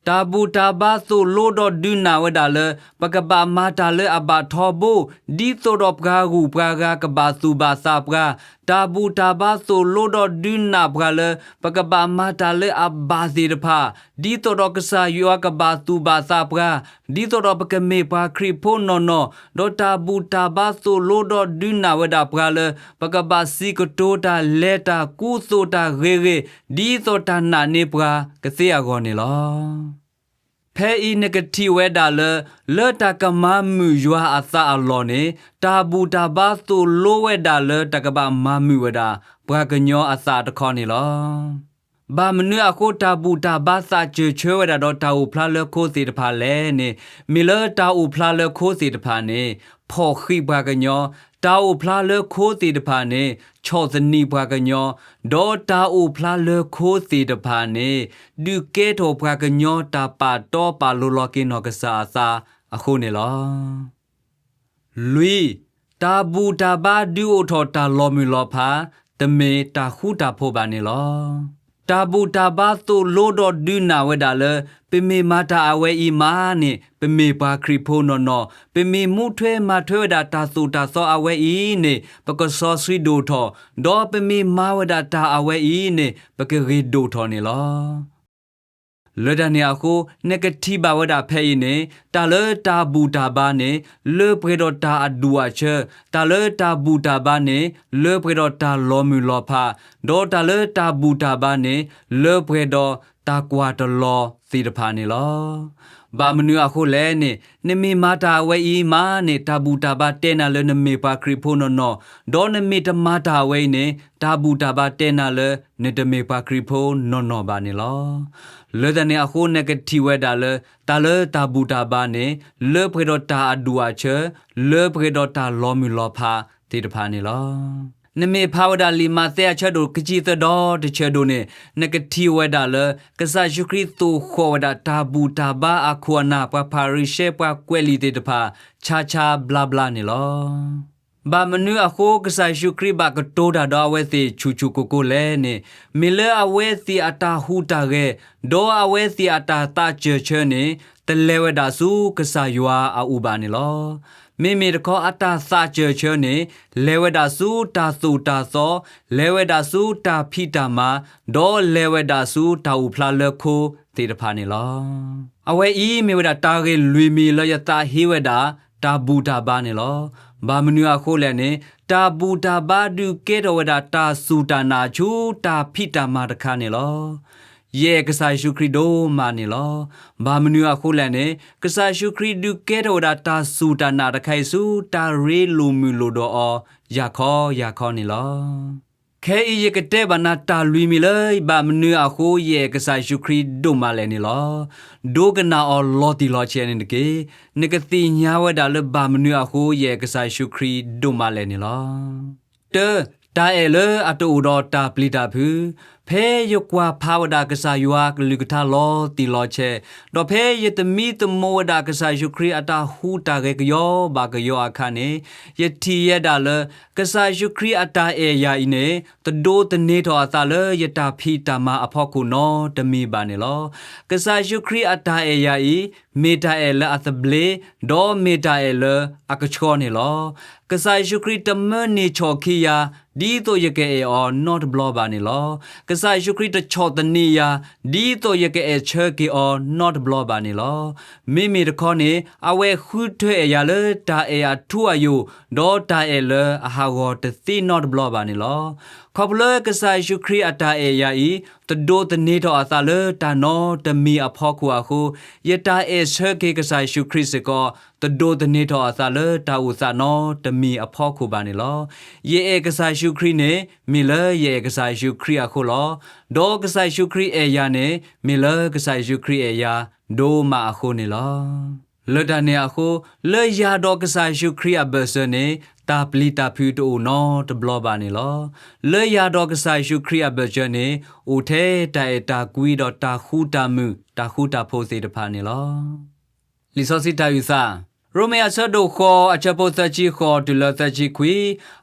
တၢ်ဘူၣ်တၢ်ဘါသိၣ်လိဒီးဒုးနၢ်ဝဲဒၣ်လၢ ပကဘၣ်မၤတၢ်လၢအဘၣ်ထီဘိ, ဒ်သိးဒီးပှၤဂုၤပှၤဂၤကဘၣ်သူၣ်ဘၣ်သးပှၤ, တၢ်ဘူၣ်တၢ်ဘါသိၣ်လိဒီးဒုးနၢ်ပှၤလၢ ပကဘၣ်မၤတၢ်လၢအဘၣ်သ့ၣ်တဖၣ်, ဒ်သိးဒီးကစၢ်ယွၤကဘၣ်သူၣ်ဘၣ်သးပှၤ, ဒ်သိးဒီးပကမ့ၢ်ပှၤခရံာ်ဖိနီၢ်နီၢ်, ဒီးတၢ်ဘူၣ်တၢ်ဘါသိၣ်လိဒီးဒုးနၢ်ဝဲဒၣ်ပှၤလၢ ပကဘၣ်စံးကတိၤတၢ်လဲၤတၢ်ကူသိးတၢ်ဂ့ၤဂ့ၤ, ဒ်သိးတၢ်နာ်န့ၢ်ပှၤကသ့အဂီၢ်န့ၣ်လီၤ. ဖဲအံၤနကထံၣ်ဝဲဒၣ်လၢ လၢတၢ်ကမၤမုာ်ယွၤအသးအလီၢ်န့ၣ် တၢ်ဘူၣ်တၢ်ဘါသိၣ်လိဝဲဒၣ်လၢတၢ်ကဘၣ်မၤမုာ်ဝဲဒၣ် ပှၤကညီအသးတခီန့ၣ်လီၤ. ဘၣ်မနုၤအဃိတၢ်ဘူၣ်တၢ်ဘါသးစၢၢ်ဆၢဝဲဒၣ်ဒီးတၢ်အိၣ်ဖျါလၢခိသ့ၣ်တဖၣ်လဲၣ်န့ၣ်, မ့ၢ်လၢတၢ်အိၣ်ဖျါလၢခိသ့ၣ်တဖၣ်န့ၣ် ဖီၣ်ဃံးပှၤကညီ, တၢ်အိၣ်ဖျါလၢခိသ့ၣ်တဖၣ်န့ၣ် ဆီၣ်သနံးပှၤကညီ, ဒီးတၢ်အိၣ်ဖျါလၢခိသ့ၣ်တဖၣ်န့ၣ် ဒုးကဲထီၣ်ပှၤကညီတၢ်ပာ်တီပာ်လိၤလီၤက့ၤနီၢ်ကစၢ်အသးအဃိန့ၣ်လီၤ. လွံၢ်, တၢ်ဘူၣ်တၢ်ဘါဒုးအိၣ်ထီၣ်တၢ်လီၤမုၢ်လီၤဖး, တမ့ၢ်တၢ်ဃူတၢ်ဖိးဘၣ်န့ၣ်လီၤ. တၢ်ဘူၣ်တၢ်ဘါသိၣ်လိဒီးဒုးနၢ်ဝဲဒၣ်လၢ ပမ့ၢ်မၤတၢ်အဝဲအံၤမးန့ၣ် ပမ့ၢ်ပှၤခရံာ်ဖိနီၢ်နီၢ်, ပမ့ၢ်မူထွဲမၤထွဲဝဲဒၣ်တၢ်သိၣ်တၢ်သီအဝဲအံၤန့ၣ် ပကစီဆှံဒိၣ်ထီၣ်, ဒီးပမ့ၢ်မၤဝဲဒၣ်တၢ်အဝဲအံၤန့ၣ် ပကဂ့ၤဒိၣ်ထီၣ်န့ၣ်လီၤ. လၢတၢ်န့ၣ်အဃိ နကထံၣ်ဘၣ်ဝဲဒၣ်ဖဲအံၤန့ၣ် တၢ်လၢတၢ်ဘူၣ်တၢ်ဘါန့ၣ် လၢပှဲၤဒီးတၢ်အဒူၣ်အဆၢ, တၢ်လၢတၢ်ဘူၣ်တၢ်ဘါန့ၣ် လၢပှဲၤဒီးတၢ်လီၤမုၢ်လီၤဖး, ဒီးတၢ်လၢတၢ်ဘူၣ်တၢ်ဘါန့ၣ် လၢပှဲၤဒီးတၢ်ကွၢ်တလီၤသ့ၣ်တဖၣ်န့ၣ်လီၤ. ဘၣ်မနုၤအဃိလဲၣ်န့ၣ် နမ့ၢ်မၤတၢ်အဝဲအံၤမးန့ၣ် တၢ်ဘူၣ်တၢ်ဘါတဲနၤလၢနမ့ၢ်ပှၤခရံာ်ဖိနီၢ်နီၢ်, ဒီးနမ့ၢ်တမၤတၢ်အဝဲအံၤန့ၣ် တၢ်ဘူၣ်တၢ်ဘါတဲနၤလၢ နတမ့ၢ်ပှၤခရံာ်ဖိနီၢ်နီၢ်ဘၣ်န့ၣ်လီၤ. လၢတၢ်န့ၣ်အဃိနကထံၣ်ဝဲဒၣ်လၢ တၢ်လၢတၢ်ဘူၣ်တၢ်ဘါန့ၣ် လၢပှဲၤဒီးတၢ်အဒူၣ်အဆၢ, လၢပှဲၤဒီးတၢ်လီၤမုၢ်လီၤဖးသ့ၣ်တဖၣ်န့ၣ်လီၤ. နမ့ၢ်ဖးဝဲဒၣ်လံာ်မးသဲအဆၢဒိၣ်ခံဆံသၢဒီတဆၢဒိၣ်န့ၣ် နကထံၣ်ဝဲဒၣ်လၢ ကစၢ်ယ့ၣ်ၡူးခရံာ်သိၣ်ဃီၣ်ဝဲဒၣ်တၢ်ဘူၣ်တၢ်ဘါအခိၣ်အနၢ် ပှၤဖၤရံၤၡဲ ပှၤကွဲးလံာ်သ့ၣ်တဖၣ် ဆါဆါဘျါဘျါန့ၣ်လီၤ. ဘၣ်မနုၤအဃိ ကစၢ်ယ့ၣ်ၡူးခရံာ်ဘၣ်ကတိၤတၢ်ဒီးအဝဲသ့ၣ်ဆူၣ်ဆူၣ်ကိၢ်ကိၢ်လဲၣ်န့ၣ်, မ့ၢ်လၢအဝဲသ့ၣ်အတၢ်ဟူးတၢ်ဂဲၤ, ဒီးအဝဲသ့ၣ်အတၢ်သးစၢၢ်ဆၢန့ၣ် တလဲၤဝဲဒၣ်ဆူကစၢ်ယွၤအအိၣ်ဘၣ်န့ၣ်လီၤ. မ့မ့ၢ်တခီအတၢ်သးစၢၢ်ဆၢန့ၣ် လဲၤဝဲဒၣ်ဆူတၢ်သိၣ်တၢ်သီ, လဲၤဝဲဒၣ်ဆူတၢ်ဖံးတၢ်မၤ, ဒီးလဲၤဝဲဒၣ်ဆူတၢ်အိၣ်ဖျါလၢခိသ့ၣ်တဖၣ်န့ၣ်လီၤ. အဝဲအံၤမ့ၢ်ဝဲဒၣ်တၢ်ဂ့ၢ်လွံၢ်မံၤလၢယသးဟ့ဝဲဒၣ် တၢ်ဘူၣ်တၢ်ဘါန့ၣ်လီၤ. ဘၣ်မနုၤအဃိလဲၣ်န့ၣ် တၢ်ဘူၣ်တၢ်ဘါဒုးကဲထီၣ်ဝဲဒၣ်တၢ်စူၢ်တၢ်နာ်ဆူတၢ်ဖံးတၢ်မၤတခါန့ၣ်လီၤ. ယအဲၣ်ကစၢ်ယ့ၣ်ၡူးခရံာ်ဒိၣ်မးန့ၣ်လီၤ. ဘၣ်မနုၤအဃိလဲၣ်န့ၣ် ကစၢ်ယ့ၣ်ၡူးခရံာ်ဒုးကဲထီၣ်ဝဲဒၣ်တၢ်စူၢ်တၢ်နာ်တခါအံၤဆူ တၢ်ရ့လိာ်မုာ်လိာ်ဒီးအီၤ ယၤခီယၤခီန့ၣ်လီၤ. ခဲအံၤယကတဲဘၣ်နၤတၢ်လွံၢ်မံၤလၢ ဘၣ်မနုၤအဃိယအဲၣ်ကစၢ်ယ့ၣ်ၡူးခရံာ်ဒိၣ်မးလဲၣ်န့ၣ်လီၤ. ဒိကနၣ်အီၤလီၤတံၢ်လီၤဆဲးန့ၣ်တက့ၢ်. နကသ့ၣ်ညါဝဲဒၣ်လၢ ဘၣ်မနုၤအဃိယအဲၣ်ကစၢ်ယ့ၣ်ၡူးခရံာ်ဒိၣ်မးလဲၣ်န့ၣ်လီၤ. တၢ, တၢ်အဲၣ်လၢအတအိၣ်ဒီးတၢ်ပျံၤတၢ်ဖုး. ဖဲယကွၢ်ဖးဝဲဒၣ်ကစၢ်ယွၤကလုၢ်ကထါလီၤတံၢ်လီၤဆဲး, ဒီးဖဲယသမံသမိးဝဲဒၣ်ကစၢ်ယ့ၣ်ၡူးခရံာ်အတၢ်ဟူးတၢ်ဂဲၤကယီဘၣ်ကယီအခါန့ၣ်, ယထံၣ်ယဲဒၣ်လၢ ကစၢ်ယ့ၣ်ၡူးခရံာ်အတၢ်အဲၣ်ယၤအံၤန့ၣ် တဒိးသန့ၤထီၣ်အသးလၢယတၢ်ဖံးတၢ်မၤအဖီခိၣ်နီတမံၤဘၣ်န့ၣ်လီၤ. ကစၢ်ယ့ၣ်ၡူးခရံာ်အတၢ်အဲၣ်ယၤအံၤ မ့ၢ်တၢ်အဲၣ်လၢအသဘျ့, ဒီးမ့ၢ်တၢ်အဲၣ်လၢအကဆှီန့ၣ်လီၤ. ကစၢ်ယ့ၣ်ၡူးခရံာ်တမၢန့ၢ်ဆီၣ်ခံယၤ ဒ်သိးယကအဲၣ်အီၤနီတဘျီဘၣ်န့ၣ်လီၤ. ကစၢ်ယ့ၣ်ၡူးခရံာ်တဆီၣ်သနံးယၤ ဒ်သိးယကအဲၣ်ဆၢက့ၤအီၤနီတဘျီဘၣ်န့ၣ်လီၤ. မ့မ့ၢ်တခီန့ၣ် အဝဲဃုထၢအဲၣ်ယၤလၢတၢ်အဲၣ်အထူအယိာ်, ဒီးတၢ်အဲၣ်လၢအဟးဂီၤတသ့နီတဘျီဘၣ်န့ၣ်လီၤ. ခီဖျိကစၢ်ယ့ၣ်ၡူးခရံာ်အတၢ်အဲၣ်ယၤအံၤ တဒိးသန့ၤထီၣ်အသးလၢတၢ်နီတမံၤအဖီခိၣ်အဃိ, ယတၢ်အဲၣ်ဆၢက့ၤကစၢ်ယ့ၣ်ၡူးခရံာ်စ့ၢ်ကီး တဒိးသန့ၤထီၣ်အသးလၢတၢ်အိၣ်သးနီတမံၤအဖီခိၣ်ဘၣ်န့ၣ်လီၤ. ယအဲၣ်ကစၢ်ယ့ၣ်ၡူးခရံာ်န့ၣ် မ့ၢ်လၢယအဲၣ်ကစၢ်ယ့ၣ်ၡူးခရံာ်အဃိလီၤ. ဒီးကစၢ်ယ့ၣ်ၡူးခရံာ်အဲၣ်ယၤန့ၣ် မ့ၢ်လၢကစၢ်ယ့ၣ်ၡူးခရံာ်အဲၣ်ယၤဒိၣ်မးအဃိန့ၣ်လီၤ. လၢတၢ်န့ၣ်အဃိ, လၢယၤဒီးကစၢ်ယ့ၣ်ၡူးခရံာ်အဘၢၣ်စၢၤန့ၣ် တၢ်ပျံၤတၢ်ဖုးတအိၣ်နီတဘျီဘၣ်န့ၣ်လီၤ. လၢယၤဒီးကစၢ်ယ့ၣ်ၡူးခရံာ်အဘၢၣ်စၢၤန့ၣ် အိၣ်ထဲတၢ်အဲၣ်တၢ်ကွံဒီးတၢ်ဃူတၢ်မုာ် တၢ်ဃူတၢ်ဖိးသ့ၣ်တဖၣ်န့ၣ်လီၤ. လံာ်စီဆှံတၢ်အုၣ်သး, ရိမ့ၤအဆၢဒိၣ်ဃိး အဆၢဖိသၢဆံဃိးတုၤလၢသၢဆံခွံ,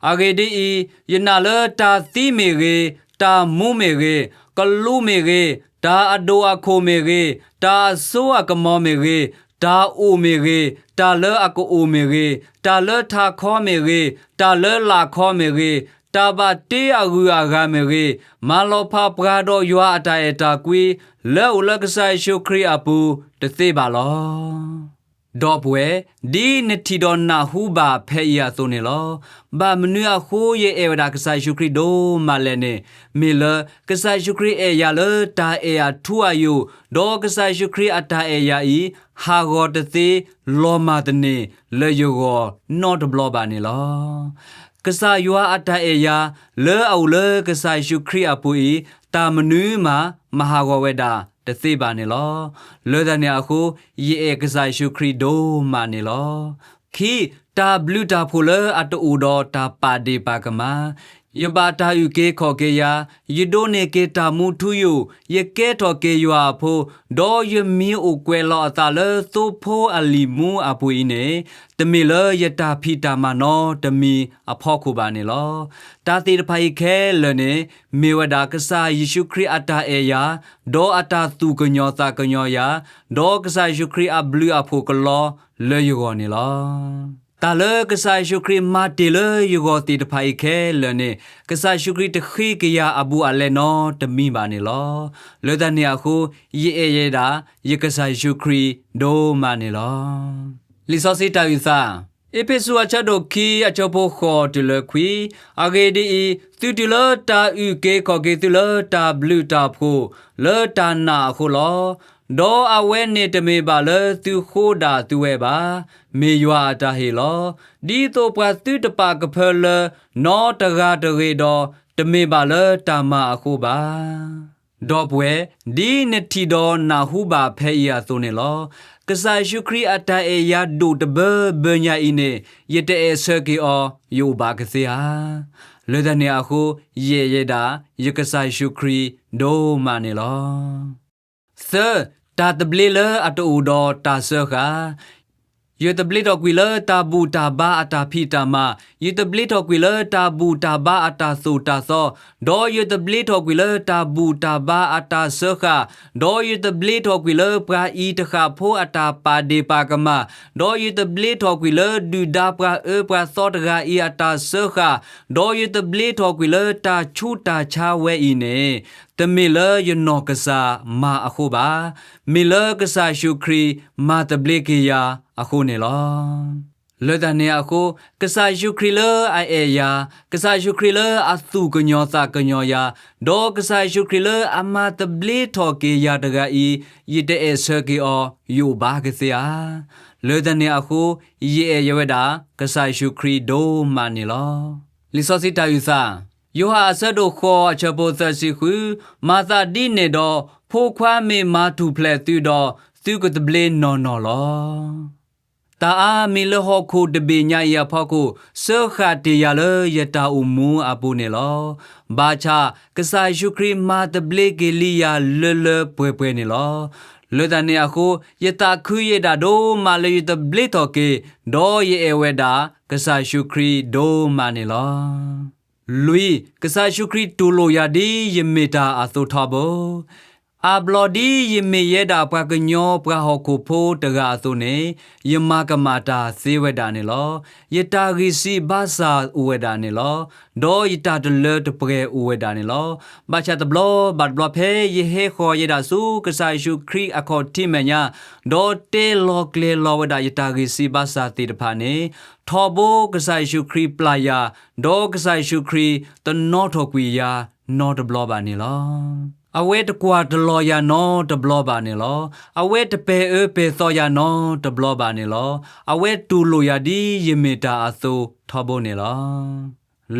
အဂ့ၢ်ဒ်အံၤ, ယနာ်လၢတၢ်သံမ့ၢ်ဂ့ၤ, တၢ်မူမ့ၢ်ဂ့ၤ, ကလူးမ့ၢ်ဂ့ၤ, တၢ်အဒိၣ်အခိၣ်မ့ၢ်ဂ့ၤ, တၢ်အစိအကမီၤမ့ၢ်ဂ့ၤ, တၢ်အိၣ်မ့ၢ်ဂ့ၤ, တၢ်လၢအကအိၣ်မ့ၢ်ဂ့ၤ, တၢ်လၢထးခီမ့ၢ်ဂ့ၤ, တၢ်လၢလာ်ခီမ့ၢ်ဂ့ၤ, တၢ်ဘၣ်တ့အဂုၤအဂၤမ့ၢ်ဂ့ၤ, မၤလီၤဖးပှၤဒီးယွၤအတၢ်အဲၣ်တၢ်ကွံ လၢအအိၣ်လၢကစၢ်ယ့ၣ်ၡူးခရံာ်အပူၤ တသ့ဘၣ်လီၤ. ဒီပုၢ်ဝဲၢ်, ဒ်နထံၣ်ဒီးနၢ်ဟူဘၣ်ဖဲအံၤအသိးန့ၣ်လီၤ. ဘၣ်မနုၤအဃိယအဲၣ်ဝဲဒၣ်ကစၢ်ယ့ၣ်ၡူးခရံာ်ဒိၣ်မးလဲၣ်န့ၣ်, မ့ၢ်လၢကစၢ်ယ့ၣ်ၡူးခရံာ်အဲၣ်ယၤလၢတၢ်အဲၣ်အထူအယိာ်, ဒီးကစၢ်ယ့ၣ်ၡူးခရံာ်အတၢ်အဲၣ်ယၤအံၤ ဟးဂီၤတသ့ လီၤမၢ်တန့ၢ်လၢယဂီၢ်နီတဘျီဘၣ်န့ၣ်လီၤ. ကစၢ်ယွၤအတၢ်အဲၣ်ယၤ လၢအအိၣ်လၢကစၢ်ယ့ၣ်ၡူးခရံာ်အပူၤအံၤ တၢ်မနုၤမး မၤဟးဂီၤဝဲဒၣ်တသ့ဘၣ်န့ၣ်လီၤ. လၢတၢ်န့ၣ်အဃိ ယအဲၣ်ကစၢ်ယ့ၣ်ၡူးခရံာ်ဒိၣ်မးန့ၣ်လီၤ. ခံ, တၢ်ဘျုးတၢ်ဖှိၣ်လၢအတအိၣ်ဒီးတၢ်ပာ်ဒ့ၣ်ပာ်ကမၣ် ယဘၣ်တၢ်အုၣ်က့ၤခီၣ်က့ၤယၤ, ယဒိးန့ၢ်က့ၤတၢ်မူထူယိာ်, ယကဲထီၣ်က့ၤယွၤအဖိ, ဒီးယမံၤအိၣ်ကွဲးလီၤအသးလၢသိဖိအလံာ်မူအပူၤအံၤန့ၣ်, တမ့ၢ်လၢယတၢ်ဖံးတၢ်မၤနီတမံၤအဖီခိၣ်ဘၣ်န့ၣ်လီၤ. တၢ်သ့ၣ်တဖၣ်အံၤခဲလၢာ်န့ၣ် မ့ၢ်ဝဲဒၣ်ကစၢ်ယ့ၣ်ၡူးခရံာ်အတၢ်အဲၣ်ယၤ, ဒီးအတၢ်သူၣ်ကညီၤသးကညီၤယၤ, ဒီးကစၢ်ယ့ၣ်ၡူးခရံာ်အဘျုးအဖှိၣ်ကလီလၢယဂီၢ်န့ၣ်လီၤ. တၢ်လၢကစၢ်ယ့ၣ်ၡူးခရံာ်မၤတ့ၢ်လၢယဂီၢ်သ့ၣ်တဖၣ်အံၤခဲလၢာ်န့ၣ်, ကစၢ်ယ့ၣ်ၡူးခရံာ်တဃ့က့ၤယၤအဘူးအလဲနီတမံၤဘၣ်န့ၣ်လီၤ. လၢတၢ်န့ၣ်အဃိ ယအဲၣ်ယဲဒၣ်ယကစၢ်ယ့ၣ်ၡူးခရံာ်ဒိၣ်မးန့ၣ်လီၤ. လံာ်စီဆှံတၢ်အုၣ်သး, အ့းဖ့းစူးအဆၢဒိၣ်ခံ အဆၢဖိဃိးတုၤလၢခွံ, အဂ့ၢ်ဒ်အံၤ, သုတုၤလၢတၢ်အုၣ်က့ၤခီၣ်က့ၤသုလၢတၢ်ဘျုးတၢ်ဖှိၣ်လၢတၢ်နာ်အဃိလီၤ. ဒီးအဝဲန့ၣ်တမ့ၢ်ဘၣ်လၢသုဃိဒၣ်သုဝဲဘၣ်, မ့ၢ်ယွၤအတၢ်ဟ့ၣ်လီၤ. ဒ်သိးပှၤသုတပာ်ကဖၢလၢနီတဂၤတဂ့ၤဒီး, တမ့ၢ်ဘၣ်လၢတၢ်မၤအဃိဘၣ်. ဒီပုၢ်ဝဲၢ်, ဒ်နထံၣ်ဒီးနၢ်ဟူဘၣ်ဖဲအံၤအသိးန့ၣ်လီၤ. ကစၢ်ယ့ၣ်ၡူးခရံာ်အတၢ်အဲၣ်ယၤဒိၣ်တဘၢဘၢညါအံၤန့ၣ်, ယတအဲၣ်ဆၢက့ၤအီၤ ယအိၣ်ဘၣ်ကသ့ဧါ. လၢတၢ်န့ၣ်အဃိ, ယအဲၣ်ယဲဒၣ်ယကစၢ်ယ့ၣ်ၡူးခရံာ်ဒိၣ်မးန့ၣ်လီၤ. သၢ, တၢ်သဘျ့လၢအတအိၣ်ဒီးတၢ်စၢဃာ် ယသဘျ့ထီၣ်ကွံာ်လၢတၢ်ဘူၣ်တၢ်ဘါအတၢ်ဖံးတၢ်မၤ, ယသဘျ့ထီၣ်ကွံာ်လၢတၢ်ဘူၣ်တၢ်ဘါအတၢ်သိၣ်တၢ်သီ, ဒီးယသဘျ့ထီၣ်ကွံာ်လၢတၢ်ဘူၣ်တၢ်ဘါအတၢ်စၢဃာ်, ဒီးယသဘျ့ထီၣ်ကွံာ်လၢပှၤအံၤတဃၣ်ဖိအတၢ်ပာ်ဒ့ၣ်ပာ်ကမၣ်, ဒီးယသဘျ့ထီၣ်ကွံာ်လၢဒုၣ်ဒါပှၤအၢပှၤသီတဂၤအံၤအတၢ်စၢဃာ်, ဒီးယသဘျ့ထီၣ်ကွံာ်လၢတၢ်ဆူးတၢ်ဆါဝဲအံၤန့ၣ်, တမ့ၢ်လၢယနီၢ်ကစၢ်မၤအဃိဘၣ်. မ့ၢ်လၢကစၢ်ယ့ၣ်ၡူးခရံာ်မၤသဘျ့က့ၤယၤအဃိန့ၣ်လီၤ. လၢတၢ်န့ၣ်အဃိ, ကစၢ်ယ့ၣ်ၡူးခရံာ်လၢအအဲၣ်ယၤ, ကစၢ်ယ့ၣ်ၡူးခရံာ်လၢအသူၣ်ကညီၤသးကညီၤယၤ, ဒီးကစၢ်ယ့ၣ်ၡူးခရံာ်လၢအမၤသဘျ့ထီၣ်က့ၤယၤတဂၤအံၤ, ယတအဲၣ်ဆၢက့ၤအီၤ ယအိၣ်ဘၣ်ကသ့ဧါ. လၢတၢ်န့ၣ်အဃိ, ယအဲၣ်ယဲဝဲဒၣ်ကစၢ်ယ့ၣ်ၡူးခရံာ်ဒိၣ်မးန့ၣ်လီၤ. လံာ်စီဆှံတၢ်အုၣ်သး, ယိၤဟၣ်အဆၢဒိၣ်ဃိးအဆၢဖိသၢဆံဃု, မၤသးဒ်န့ၣ်ဒီး, ဖိခွါမ့ၢ်မၤထူၣ်ဖျဲးသုဒီး, သုကသဘျ့နီၢ်နီၢ်လီၤ. တၢ်အါမံၤလၢဟီၣ်ခိၣ်တဘ့ၣ်ညါအံၤအဖီခိၣ်, စၢဃာ်တ့ၢ်ယၤလၢယတၢ်အိၣ်မူအပူၤန့ၣ်လီၤ. ဘၣ်ဆၣ်ကစၢ်ယ့ၣ်ၡူးခရံာ်မၤသဘျ့က့ၤလံယၤလၢလၢပှဲၤပှဲၤန့ၣ်လီၤ. လၢတၢ်န့ၣ်အဃိ, ယသးခုယဲဒၣ်ဒိၣ်မးလၢယသဘျ့ထီၣ်က့ၤ, ဒီးယအဲၣ်ဝဲဒၣ်ကစၢ်ယ့ၣ်ၡူးခရံာ်ဒိၣ်မးန့ၣ်လီၤ. လွံၢ်, ကစၢ်ယ့ၣ်ၡူးခရံာ်တူၢ်လိာ်ယၤဒ်ယမ့ၢ်တၢ်အသိးထီဘိ. အါဘျီဒ်ယမ့ၢ်ယဲဒၣ်ပှၤကညီပှၤဟီၣ်ခိၣ်ဖိတဂၤအသိးန့ၣ်, ယမၤကမၣ်တၢ်သ့ဝဲဒၣ်န့ၣ်လီၤ. ယတၢ်ဂံၢ်စၢ်ဘါစၢ်အိၣ်ဝဲဒၣ်န့ၣ်လီၤ. ဒီးယတၢ်တလၢတပှဲၤအိၣ်ဝဲဒၣ်န့ၣ်လီၤ. ဘၣ်ဆၣ်တဘျီဘၣ်တဘျီဖဲယဟဲဃီၤယဲဒၣ်ဆူကစၢ်ယ့ၣ်ၡူးခရံာ်အခီၣ်ထံးမဲာ်ညါ, ဒီးတဲလီၤကျဲၤလီၤဝဲဒၣ်ယတၢ်ဂံၢ်စၢ်ဘါစၢ်သ့ၣ်တဖၣ်န့ၣ်, ထီဘိကစၢ်ယ့ၣ်ၡူးခရံာ်ပျၢ်ယၤ, ဒီးကစၢ်ယ့ၣ်ၡူးခရံာ်တနီၣ်ထီၣ်ကွံာ်ယၤနီတဘျီဘၣ်န့ၣ်လီၤ. အဝဲတကွၢ်တလီၤယၤနီတဘျီဘၣ်န့ၣ်လီၤ. အဝဲတပဲာ်အၢပဲာ်သီယၤနီတဘျီဘၣ်န့ၣ်လီၤ. အဝဲတူၢ်လိာ်ယၤဒ်ယမ့ၢ်တၢ်အသိးထီဘိန့ၣ်လီၤ.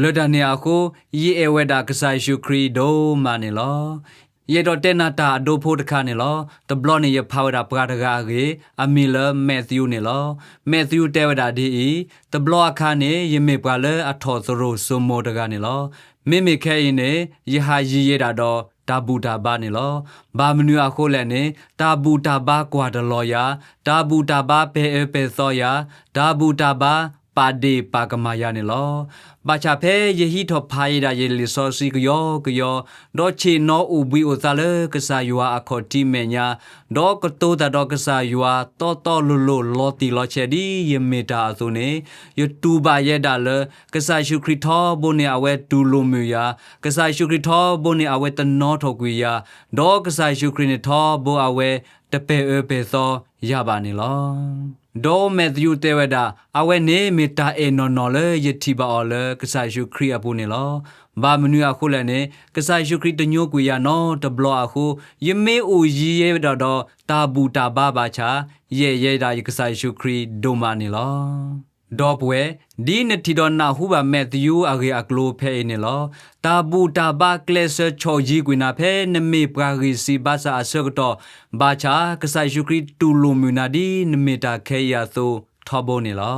လၢတၢ်န့ၣ်အဃိ, ယအဲၣ်ဝဲဒၣ်ကစၢ်ယ့ၣ်ၡူးခရံာ်ဒိၣ်မးန့ၣ်လီၤ. ယအဲၣ်ဒိးတဲနၤတၢ်အဒိဖိတခါန့ၣ်လီၤ. တဘျီန့ၣ်ယဖးဝဲဒၣ်ပှၤတဂၤအဂ့ၢ်, အမံၤလၢမဲးသယူးန့ၣ်လီၤ. မဲးသယူးတဲဝဲဒၣ်ဒ်အံၤ, တဘျီအခါန့ၣ် ယမ့ၢ်ပှၤလၢအထီၣ်သရိာ်စိမိၤတဂၤန့ၣ်လီၤ. မ့မ့ၢ်ခဲအံၤန့ၣ် ယဟးယံၤယဲဒၣ်ဒီးတၢ်ဘူၣ်တၢ်ဘါန့ၣ်လီၤ. ဘၣ်မနုၤအဃိလဲၣ်န့ၣ်, တၢ်ဘူၣ်တၢ်ဘါကွၢ်တလီၤယၤ, တၢ်ဘူၣ်တၢ်ဘါပဲာ်အၢပဲာ်သီယၤ, တၢ်ဘူၣ်တၢ်ဘါပာ်ဒ့ၣ်ပာ်ကမၣ်ယၤန့ၣ်လီၤ. ဘၣ်ဆၣ်ဖဲယဟံးထီၣ်ဖးယဲဒၣ်ယလံာ်စီဆှံကယီကယီ, ဒီးဆ့ၣ်နီၤအိၣ်ဘှံးအိၣ်သါလၢကစၢ်ယွၤအခီၣ်ထံးမဲာ်ညါ, ဒီးကတိၤတၢ်ဒီးကစၢ်ယွၤတီတီလိၤလိၤလီၤတံၢ်လီၤဆဲးဒ်ယမ့ၢ်တၢ်အသိးန့ၣ်, ယတူၢ်ဘၣ်ယဲဒၣ်လၢ ကစၢ်ယ့ၣ်ၡူးခရံာ်ထီဘိန့ၣ်အဝဲတူၢ်လိာ်မုာ်ယၤ, ကစၢ်ယ့ၣ်ၡူးခရံာ်ထီဘိန့ၣ်အဝဲတနီၣ်ထီၣ်ကွံာ်ယၤ, ဒီးကစၢ်ယ့ၣ်ၡူးခရံာ်န့ၣ်ထီဘိအဝဲတပဲာ်အၢပဲာ်သီ ယၤဘၣ်န့ၣ်လီၤ. ဒီးမဲာ်သယုၢ်တဲဝဲဒၣ်, အဝဲန့ၣ်မ့ၢ်တၢ်အဲၣ်နီၢ်နီၢ်လၢယထံၣ်ဘၣ်အီၤလၢကစၢ်ယ့ၣ်ၡူးခရံာ်အပူၤန့ၣ်လီၤ. ဘၣ်မနုၤအဃိလဲၣ်န့ၣ်, ကစၢ်ယ့ၣ်ၡူးခရံာ်တညိကွံာ်ယၤနီတဘျီအဃိ, ယမ့ၢ်အိၣ်ယံၤယဲဒၣ်ဒီးတၢ်ဘူၣ်တၢ်ဘါဘၣ်ဆၣ်, ယအဲၣ်ယဲဒၣ်ယကစၢ်ယ့ၣ်ၡူးခရံာ်ဒိၣ်မးန့ၣ်လီၤ. ဒီပုၢ်ဝဲၢ်, ဒ်နထံၣ်ဒီးနၢ်ဟူဘၣ်မဲာ်သယုၢ်အဂ့ၢ်အကျိၤဖဲအံၤန့ၣ်လီၤ. တၢ်ဘူၣ်တၢ်ဘါကျဲးစၢးဆီၣ်ယံၤကွံာ်နၤဖဲနမ့ၢ်ပှၤဂ့ၢ်စံးဘါစၢ်အဆၢကတီၢ်, ဘၣ်ဆၣ်ကစၢ်ယ့ၣ်ၡူးခရံာ်တူၢ်လိာ်မုာ်နၤဒ်နမ့ၢ်တၢ်ခဲအံၤအသိးထီဘိန့ၣ်လီ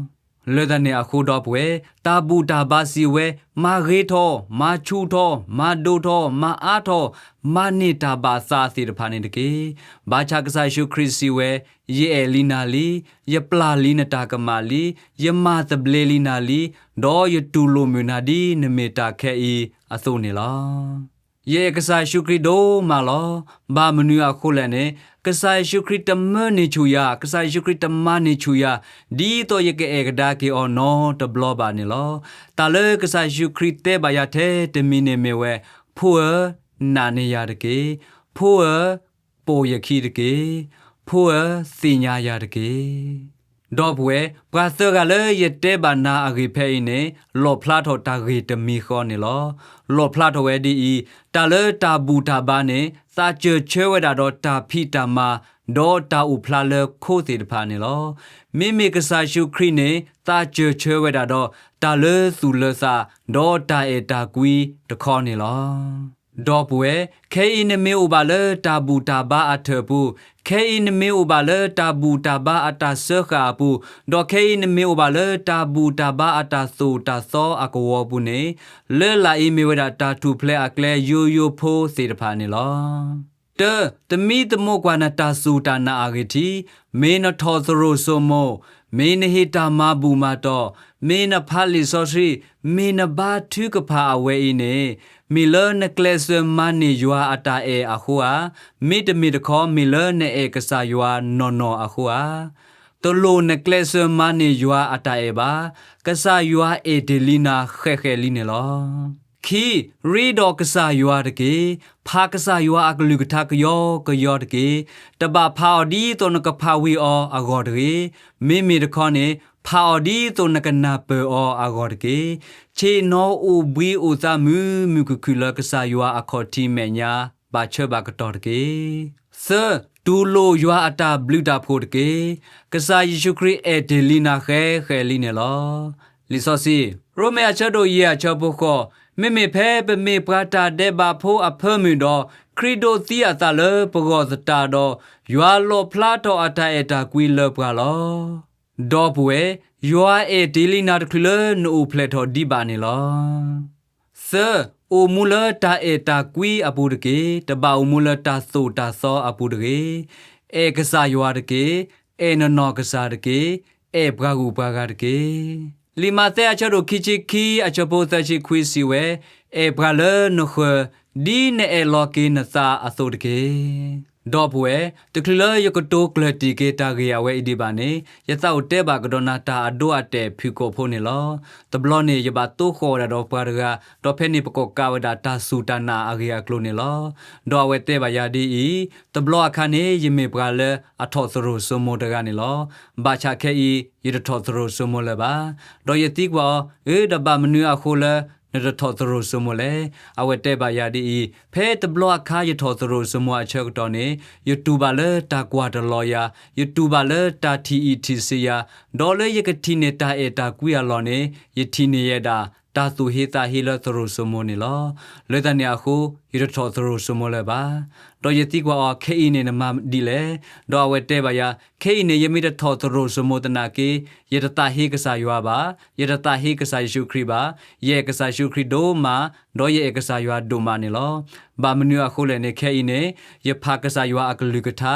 ၤ. လၢတၢ်န့ၣ်အဃိဒီပုၢ်ဝဲၢ်, တၢ်ဘူၣ်တၢ်ဘါစံးဝဲ, မၤဂ့ၤထီၣ်, မၤဆူၣ်ထီၣ်, မၤဒိထီၣ်, မၤအါထီၣ်, မၤန့ၢ်တၢ်ဘၣ်သးသ့ၣ်တဖၣ်န့ၣ်တက့ၢ်. ဘၣ်ဆၣ်ကစၢ်ယ့ၣ်ၡူးခရံာ်စံးဝဲ, ယအဲၣ်လံနၤလံ, ယပျၢ်လံနတၢ်ကမၣ်လံ, ယမၤသဘျ့လံနၤလံ, ဒီးယတူၢ်လိာ်မုာ်နၤဒ်နမ့ၢ်တၢ်ခဲအံၤအသိးန့ၣ်လီၤ. ယအဲၣ်ကစၢ်ယ့ၣ်ၡူးခရံာ်ဒိၣ်မးလီၤ. ဘၣ်မနုၤအဃိလဲၣ်န့ၣ်, ကစၢ်ယ့ၣ်ၡူးခရံာ်တမၢန့ၢ်ဆူၣ်ယၤ, ကစၢ်ယ့ၣ်ၡူးခရံာ်တမၤန့ၢ်ဆူၣ်ယၤ, ဒ်သိးယကအဲၣ်ကဒါက့ၤအီၤနီတဘျီဘၣ်န့ၣ်လီၤ. တၢ်လၢကစၢ်ယ့ၣ်ၡူးခရံာ်တဲဘၣ်ယၤထဲတမံၤန့ၣ်မ့ၢ်ဝဲ, ဖိဧၢ, နာ်န့ၢ်ယၤတက့ၢ်. ဖိဧၢ, ပိာ်ယခံတက့ၢ်. ဖိဧၢ, သ့ၣ်ညါယၤတက့ၢ်. ဒီပုၢ်ဝဲၢ်, ပှၤသၢဂၤလၢယတဲဘၣ်နၤအဂ့ၢ်ဖဲအံၤန့ၣ်, လီၣ်ဖျါထီၣ်တၢ်ဂ့ၢ်တမံၤဃီန့ၣ်လီၤ. လီၣ်ဖျါထီၣ်ဝဲဒ်အံၤ, တၢ်လၢတၢ်ဘူၣ်တၢ်ဘါန့ၣ် သးစၢၢ်ဆၢဝဲဒၣ်ဒီးတၢ်ဖံးတၢ်မၤ, ဒီးတၢ်အိၣ်ဖျါလၢခိသ့ၣ်တဖၣ်န့ၣ်လီၤ. မ့မ့ၢ်ကစၢ်ယ့ၣ်ၡူးခရံာ်န့ၣ် သးစၢၢ်ဆၢဝဲဒၣ်ဒီးတၢ်လၢသူၣ်လၢသး, ဒီးတၢ်အဲၣ်တၢ်ကွံတခီန့ၣ်လီၤ. ဒီပုၢ်ဝဲၢ်, ခဲအံၤနမ့ၢ်အိၣ်ဘၣ်လၢတၢ်ဘူၣ်တၢ်ဘါအထၢၣ်အပူၤ, ခဲအံၤနမ့ၢ်အိၣ်ဘၣ်လၢတၢ်ဘူၣ်တၢ်ဘါအတၢ်စၢဃာ်အပူၤ, ဒီးခဲအံၤနမ့ၢ်အိၣ်ဘၣ်လၢတၢ်ဘူၣ်တၢ်ဘါအတၢ်သိၣ်တၢ်သီအကဝီၤပူၤန့ၣ်, လၢလာ်အံၤမ့ၢ်ဝဲဒၣ်တၢ်ထူၣ်ဖျဲးအကျဲယိယိဖိသ့ၣ်တဖၣ်န့ၣ်လီၤ. တၢ, တမံသမိးကွၢ်နတၢ်စူၢ်တၢ်နာ်အဂ့ၢ်ထံး, မ့ၢ်နထီၣ်သရိာ်စိမိၤ, မ့ၢ်နဟ့ၣ်တၢ်မၤဘူၣ်မၤတီၢ်, မ့ၢ်နဖးလံာ်စီဆှံ, မ့ၢ်နဘါထုကဖၣ်အဝဲအံၤန့ၣ်, မ့ၢ်လၢနကျဲးစၢးမၤန့ၢ်ယွၤအတၢ်အဲၣ်အဃိဧါ, မ့တမ့ၢ်တခီ မ့ၢ်လၢနအဲၣ်ကစၢ်ယွၤနီၢ်နီၢ်အဃိဧါ. တလိၣ်နကျဲးစၢးမၤန့ၢ်ယွၤအတၢ်အဲၣ်ဘၣ်. ကစၢ်ယွၤအဲၣ်တ့ၢ်လံနၤဃဲးဃဲးလံန့ၣ်လီၤ. ခံ, ရ့ဒီးကစၢ်ယွၤတက့ၢ်. ဖးကစၢ်ယွၤအကလုၢ်ကထါကယီကယီတက့ၢ်. တဘၣ်ဖးအီၤဒ်သိးနကဖးဝံၤအီၤအဂီၢ်တဂ့ၤ. မ့မ့ၢ်တခီန့ၣ်, ဖးအီၤဒ်သိးနကနၢ်ပၢၢ်အီၤအဂီၢ်တက့ၢ်. ဆ့ၣ်နီၤအိၣ်ဘှံးအိၣ်သါမုာ်မုာ်ခုၣ်ခုၣ်လၢကစၢ်ယွၤအခီၣ်ထံးမဲာ်ညါ ဘၣ်ဆၢဘၣ်ကတီၢ်တက့ၢ်. သၢ, တူၢ်လိာ်ယွၤအတၢ်ဘျုးတၢ်ဖှိၣ်တက့ၢ်. ကစၢ်ယ့ၣ်ၡူးခရံာ်အဲၣ်တ့ၢ်လံနၤဃဲးဃဲးလံန့ၣ်လီၤ. လံာ်စီဆှံ, ရိမ့ၤအဆၢဒိၣ်ယဲၢ်အဆၢဖိဃိး, မ့မ့ၢ်ဖဲပမ့ၢ်ပှၤတၢ်ဒဲးဘးဖိအဖၢမုၢ်ဒီး, ခရံာ်ဒိးသံအသးလၢပဂီၢ်သတးဒီး, ယွၤလီၣ်ဖျါထီၣ်အတၢ်အဲၣ်တၢ်ကွံလၢပှၤလီၤ. ဒီပုၢ်ဝဲၢ်, ယွၤအဲၣ်တ့ၢ်လံနၤတချုးလၢနအိၣ်ဖျဲၣ်ထီၣ်ဒံးဘၣ်န့ၣ်လီၤ. သၢ, အိၣ်မူလၢတၢ်အဲၣ်တၢ်ကွံအပူၤတက့ၢ်. တဘၣ်အိၣ်မူလၢတၢ်သိၣ်တၢ်သီအပူၤတဂ့ၤ. အဲၣ်ကစၢ်ယွၤတက့ၢ်. အဲၣ်နနီၢ်ကစၢ်တက့ၢ်. အဲၣ်ပှၤဂုၤပှၤဂၤတက့ၢ်. လံာ်မးသဲအဆၢဒိၣ်ခံဆံခံအဆၢဖိသၢဆံခွံစံးဝဲ, အဲၣ်ပှၤလၢနဃၢၤ, ဒ်နအဲၣ်လီၤက့ၤနသးအသိးတက့ၢ်. ဒီပုၢ်ဝဲၢ်, တချုးလၢယကတိၤကျၢၢ်တံၢ်က့ၤတၢ်ဂ့ၢ်အဝဲအံၤဒံးဘၣ်န့ၣ်, ယသးအိၣ်တဲဘၣ်ကဒီးနၤတၢ်အဒိအတဲာ်ဖုၣ်ကိာ်ဖိန့ၣ်လီၤ. တဘျီန့ၣ် ယဘၣ်သိဃီၣ်ဝဲဒၣ်ဒီးပှၤတဂၤ, ဒီးဖဲန့ၣ်ပကိးကးဝဲဒၣ်တၢ်စူၢ်တၢ်နာ်အဂ့ၢ်အကျိၤန့ၣ်လီၤ. ဒီးအဝဲတဲဘၣ်ယၤဒ်အံၤ, တဘျီအခါန့ၣ် ယမ့ၢ်ပှၤလၢအထီၣ်သရိာ်စိမိၤတဂၤန့ၣ်လီၤ. ဘၣ်ဆၣ်ခဲအံၤ ယတထီၣ်သရိာ်စိမိၤလၢၤဘၣ်. ဒီးယသံကွၢ်အီၤ, အၢ ဒီးဘၣ်မနုၤအဃိလၢ နတထီၣ်သရိာ်စိမိၤလဲၣ်. အဝဲတဲဘၣ်ယၤဒ်အံၤ, ဖဲတဘျီအခါယထီၣ်သရိာ်စိမိၤအဆၢကတီၢ်န့ၣ်, ယတူၢ်ဘၣ်လၢတၢ်ကွၢ်တလီၤယၤ, ယတူၢ်ဘၣ်လၢတၢ်ထံၣ်အံၣ်ထံၣ်ဆံးယၤ, ဒီးလၢယကထံၣ်န့ၢ်တၢ်အဲၣ်တၢ်ကွံအလီၢ်န့ၣ်, ယထံၣ်န့ၢ်ယဲဒၣ် တၢ်သူၣ်ဟ့သးဟ့လၢသရိာ်စိမိၤန့ၣ်လီၤ. လၢတၢ်န့ၣ်အဃိ, ယတထီၣ်သရိာ်စိမိၤလၢၤဘၣ်. ဒီးယသံကွၢ်အီၤ, ခဲအံၤန့ၣ်နမၤဒ်လဲၣ်. ဒီးအဝဲတဲဘၣ်ယၤ, ခဲအံၤန့ၣ် ယမ့ၢ်တထီၣ်သရိာ်စိမိၤသနာ်က့, ယတသးဟ့ကစၢ်ယွၤဘၣ်, ယတသးဟ့ကစၢ်ယ့ၣ်ၡူးခရံာ်ဘၣ်, ယအဲၣ်ကစၢ်ယ့ၣ်ၡူးခရံာ်ဒိၣ်မး, ဒီးယအဲၣ်ကစၢ်ယွၤဒိၣ်မးန့ၣ်လီၤ. ဘၣ်မနုၤအဃိလဲၣ်န့ၣ် ခဲအံၤန့ၣ်, ယဖးကစၢ်ယွၤအကလုၢ်ကထါ,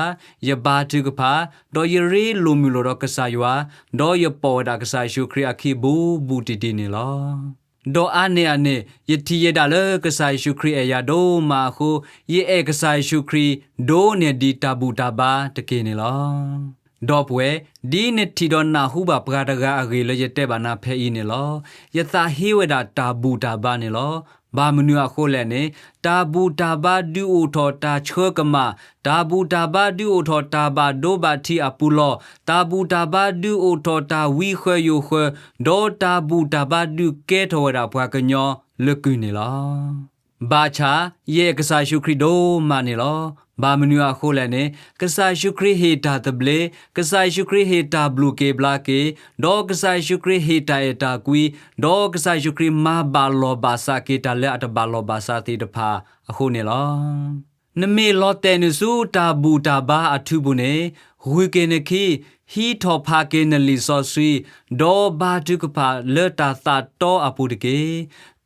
ယဘါထုကဖၣ်, ဒီးယရ့လိာ်မုာ်လိာ်ဒီးကစၢ်ယွၤ, ဒီးယပိာ်ဝဲဒၣ်ကစၢ်ယ့ၣ်ၡူးခရံာ်အခံဘူးဘူးတံၢ်တံၢ်န့ၣ်လီၤ. ဒီးအါန့ၢ်အန့ၣ်, ယထံၣ်ယဲဒၣ်လၢကစၢ်ယ့ၣ်ၡူးခရံာ်အဲၣ်ယၤဒိၣ်မးအဃိ, ယအဲၣ်ကစၢ်ယ့ၣ်ၡူးခရံာ်ဒိၣ်န့ၢ်ဒံးတၢ်ဘူၣ်တၢ်ဘါတက့ၢ်န့ၣ်လီၤ. ဒီပုၢ်ဝဲၢ်, ဒ်နထံၣ်ဒီးနၢ်ဟူဘၣ်ပှၤတဂၤအဂ့ၢ်လၢယတဲဘၣ်နၤဖဲအံၤန့ၣ်လီၤ. ယသးဟ့ဝဲဒၣ်တၢ်ဘူၣ်တၢ်ဘါန့ၣ်လီၤ. ဘၣ်မနုၤအဃိလဲၣ်န့ၣ်, တၢ်ဘူၣ်တၢ်ဘါဒုးအိၣ်ထီၣ်တၢ်ဆှၢကမၣ်, တၢ်ဘူၣ်တၢ်ဘါဒုးအိၣ်ထီၣ်တၢ်ဘၣ်ဒိဘၣ်ထံးအပူၤလီၢ်, တၢ်ဘူၣ်တၢ်ဘါဒုးအိၣ်ထီၣ်တၢ်ဝံဃၢၤယိာ်ဃၢၤ, ဒီးတၢ်ဘူၣ်တၢ်ဘါဒုးကဲထီၣ်ဝဲဒၣ်ပှၤကညီလၢကုၢ်န့ၣ်လီၤ. ဘၣ်ဆၣ်ယအဲၣ်ကစၢ်ယ့ၣ်ၡူးခရံာ်ဒိၣ်မးန့ၣ်လီၤ. ဘၣ်မနုၤအဃိလဲၣ်န့ၣ်, ကစၢ်ယ့ၣ်ၡူးခရံာ်ဟ့ၣ်တၢ်သဘျ့, ကစၢ်ယ့ၣ်ၡူးခရံာ်ဟ့ၣ်တၢ်ဘျုးက့ၤဘျါက့ၤ, ဒီးကစၢ်ယ့ၣ်ၡူးခရံာ်ဟ့ၣ်တၢ်အဲၣ်တၢ်ကွံ, ဒီးကစၢ်ယ့ၣ်ၡူးခရံာ်မၤဘၣ်လီၢ်ဘၣ်စးက့ၤတၢ်လၢအတဘၣ်လီၢ်ဘၣ်စးသ့ၣ်တဖၣ်အဃိန့ၣ်လီၤ. နမ့ၢ်လီၤတဲာ်နုာ်ဆူတၢ်ဘူၣ်တၢ်ဘါအထူပူၤန့ၣ်, ဂုၤက့ၤနခံ, ဟံးထီၣ်ဖးက့ၤနလံာ်စီဆှံ, ဒီးဘါထုကဖၣ်လၢတၢ်သးတီအပူၤတက့ၢ်.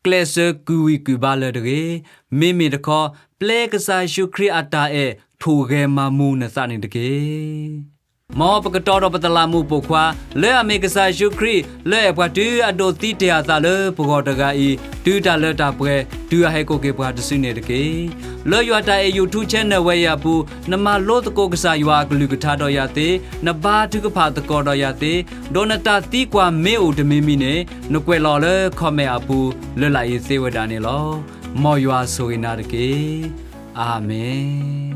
ကျဲးစၢးကုၢ်ဝံၣ်ကုၢ်ဘါလၢၤတဂ့ၤ. မ့မ့ၢ်တခီ, ပျဲကစၢ်ယ့ၣ်ၡူးခရံာ်အတၢ်အဲၣ်ထိၣ်ဂဲၤမၤမူနသးန့ၣ်တက့ၢ်. မ်ပကတီဒီးပသလးမူးပိာ်ခွါ, လၢအမ့ၢ်ကစၢ်ယ့ၣ်ၡူးခရံာ် လၢအဲၣ်ပှၤတုၤအဒိးသံတ့ၢ်အသးလၢပဂီၢ်တဂၤအံၤ, တုၤတၢ်လၢတၢ်ပှဲၤ, တုၤအဟဲကိးက့ၤပှၤတစုန့ၣ်တက့ၢ်. လၢယွၤတၢ်အဲၣ် YouTube channel ဝဲအံၤအပူၤ, နမၤလိသကိးကစၢ်ယွၤအကလုၢ်ကထါဒီးယၤသ့, နဘါထုကဖၣ်သကိးဒီးယၤသ့, ဒီးနတၢ်သံကွၢ်မ့ၢ်အိၣ်တမံၤမံၤန့ၣ်, နကွဲးလီၤလၢ comment အပူၤလၢလာ်အံၤသ့ဝဲဒၣ်န့ၣ်လီၤ. မ်ယွၤဆိၣ်ဂ့ၤနၤတက့ၢ်. အၤမ့ၣ်.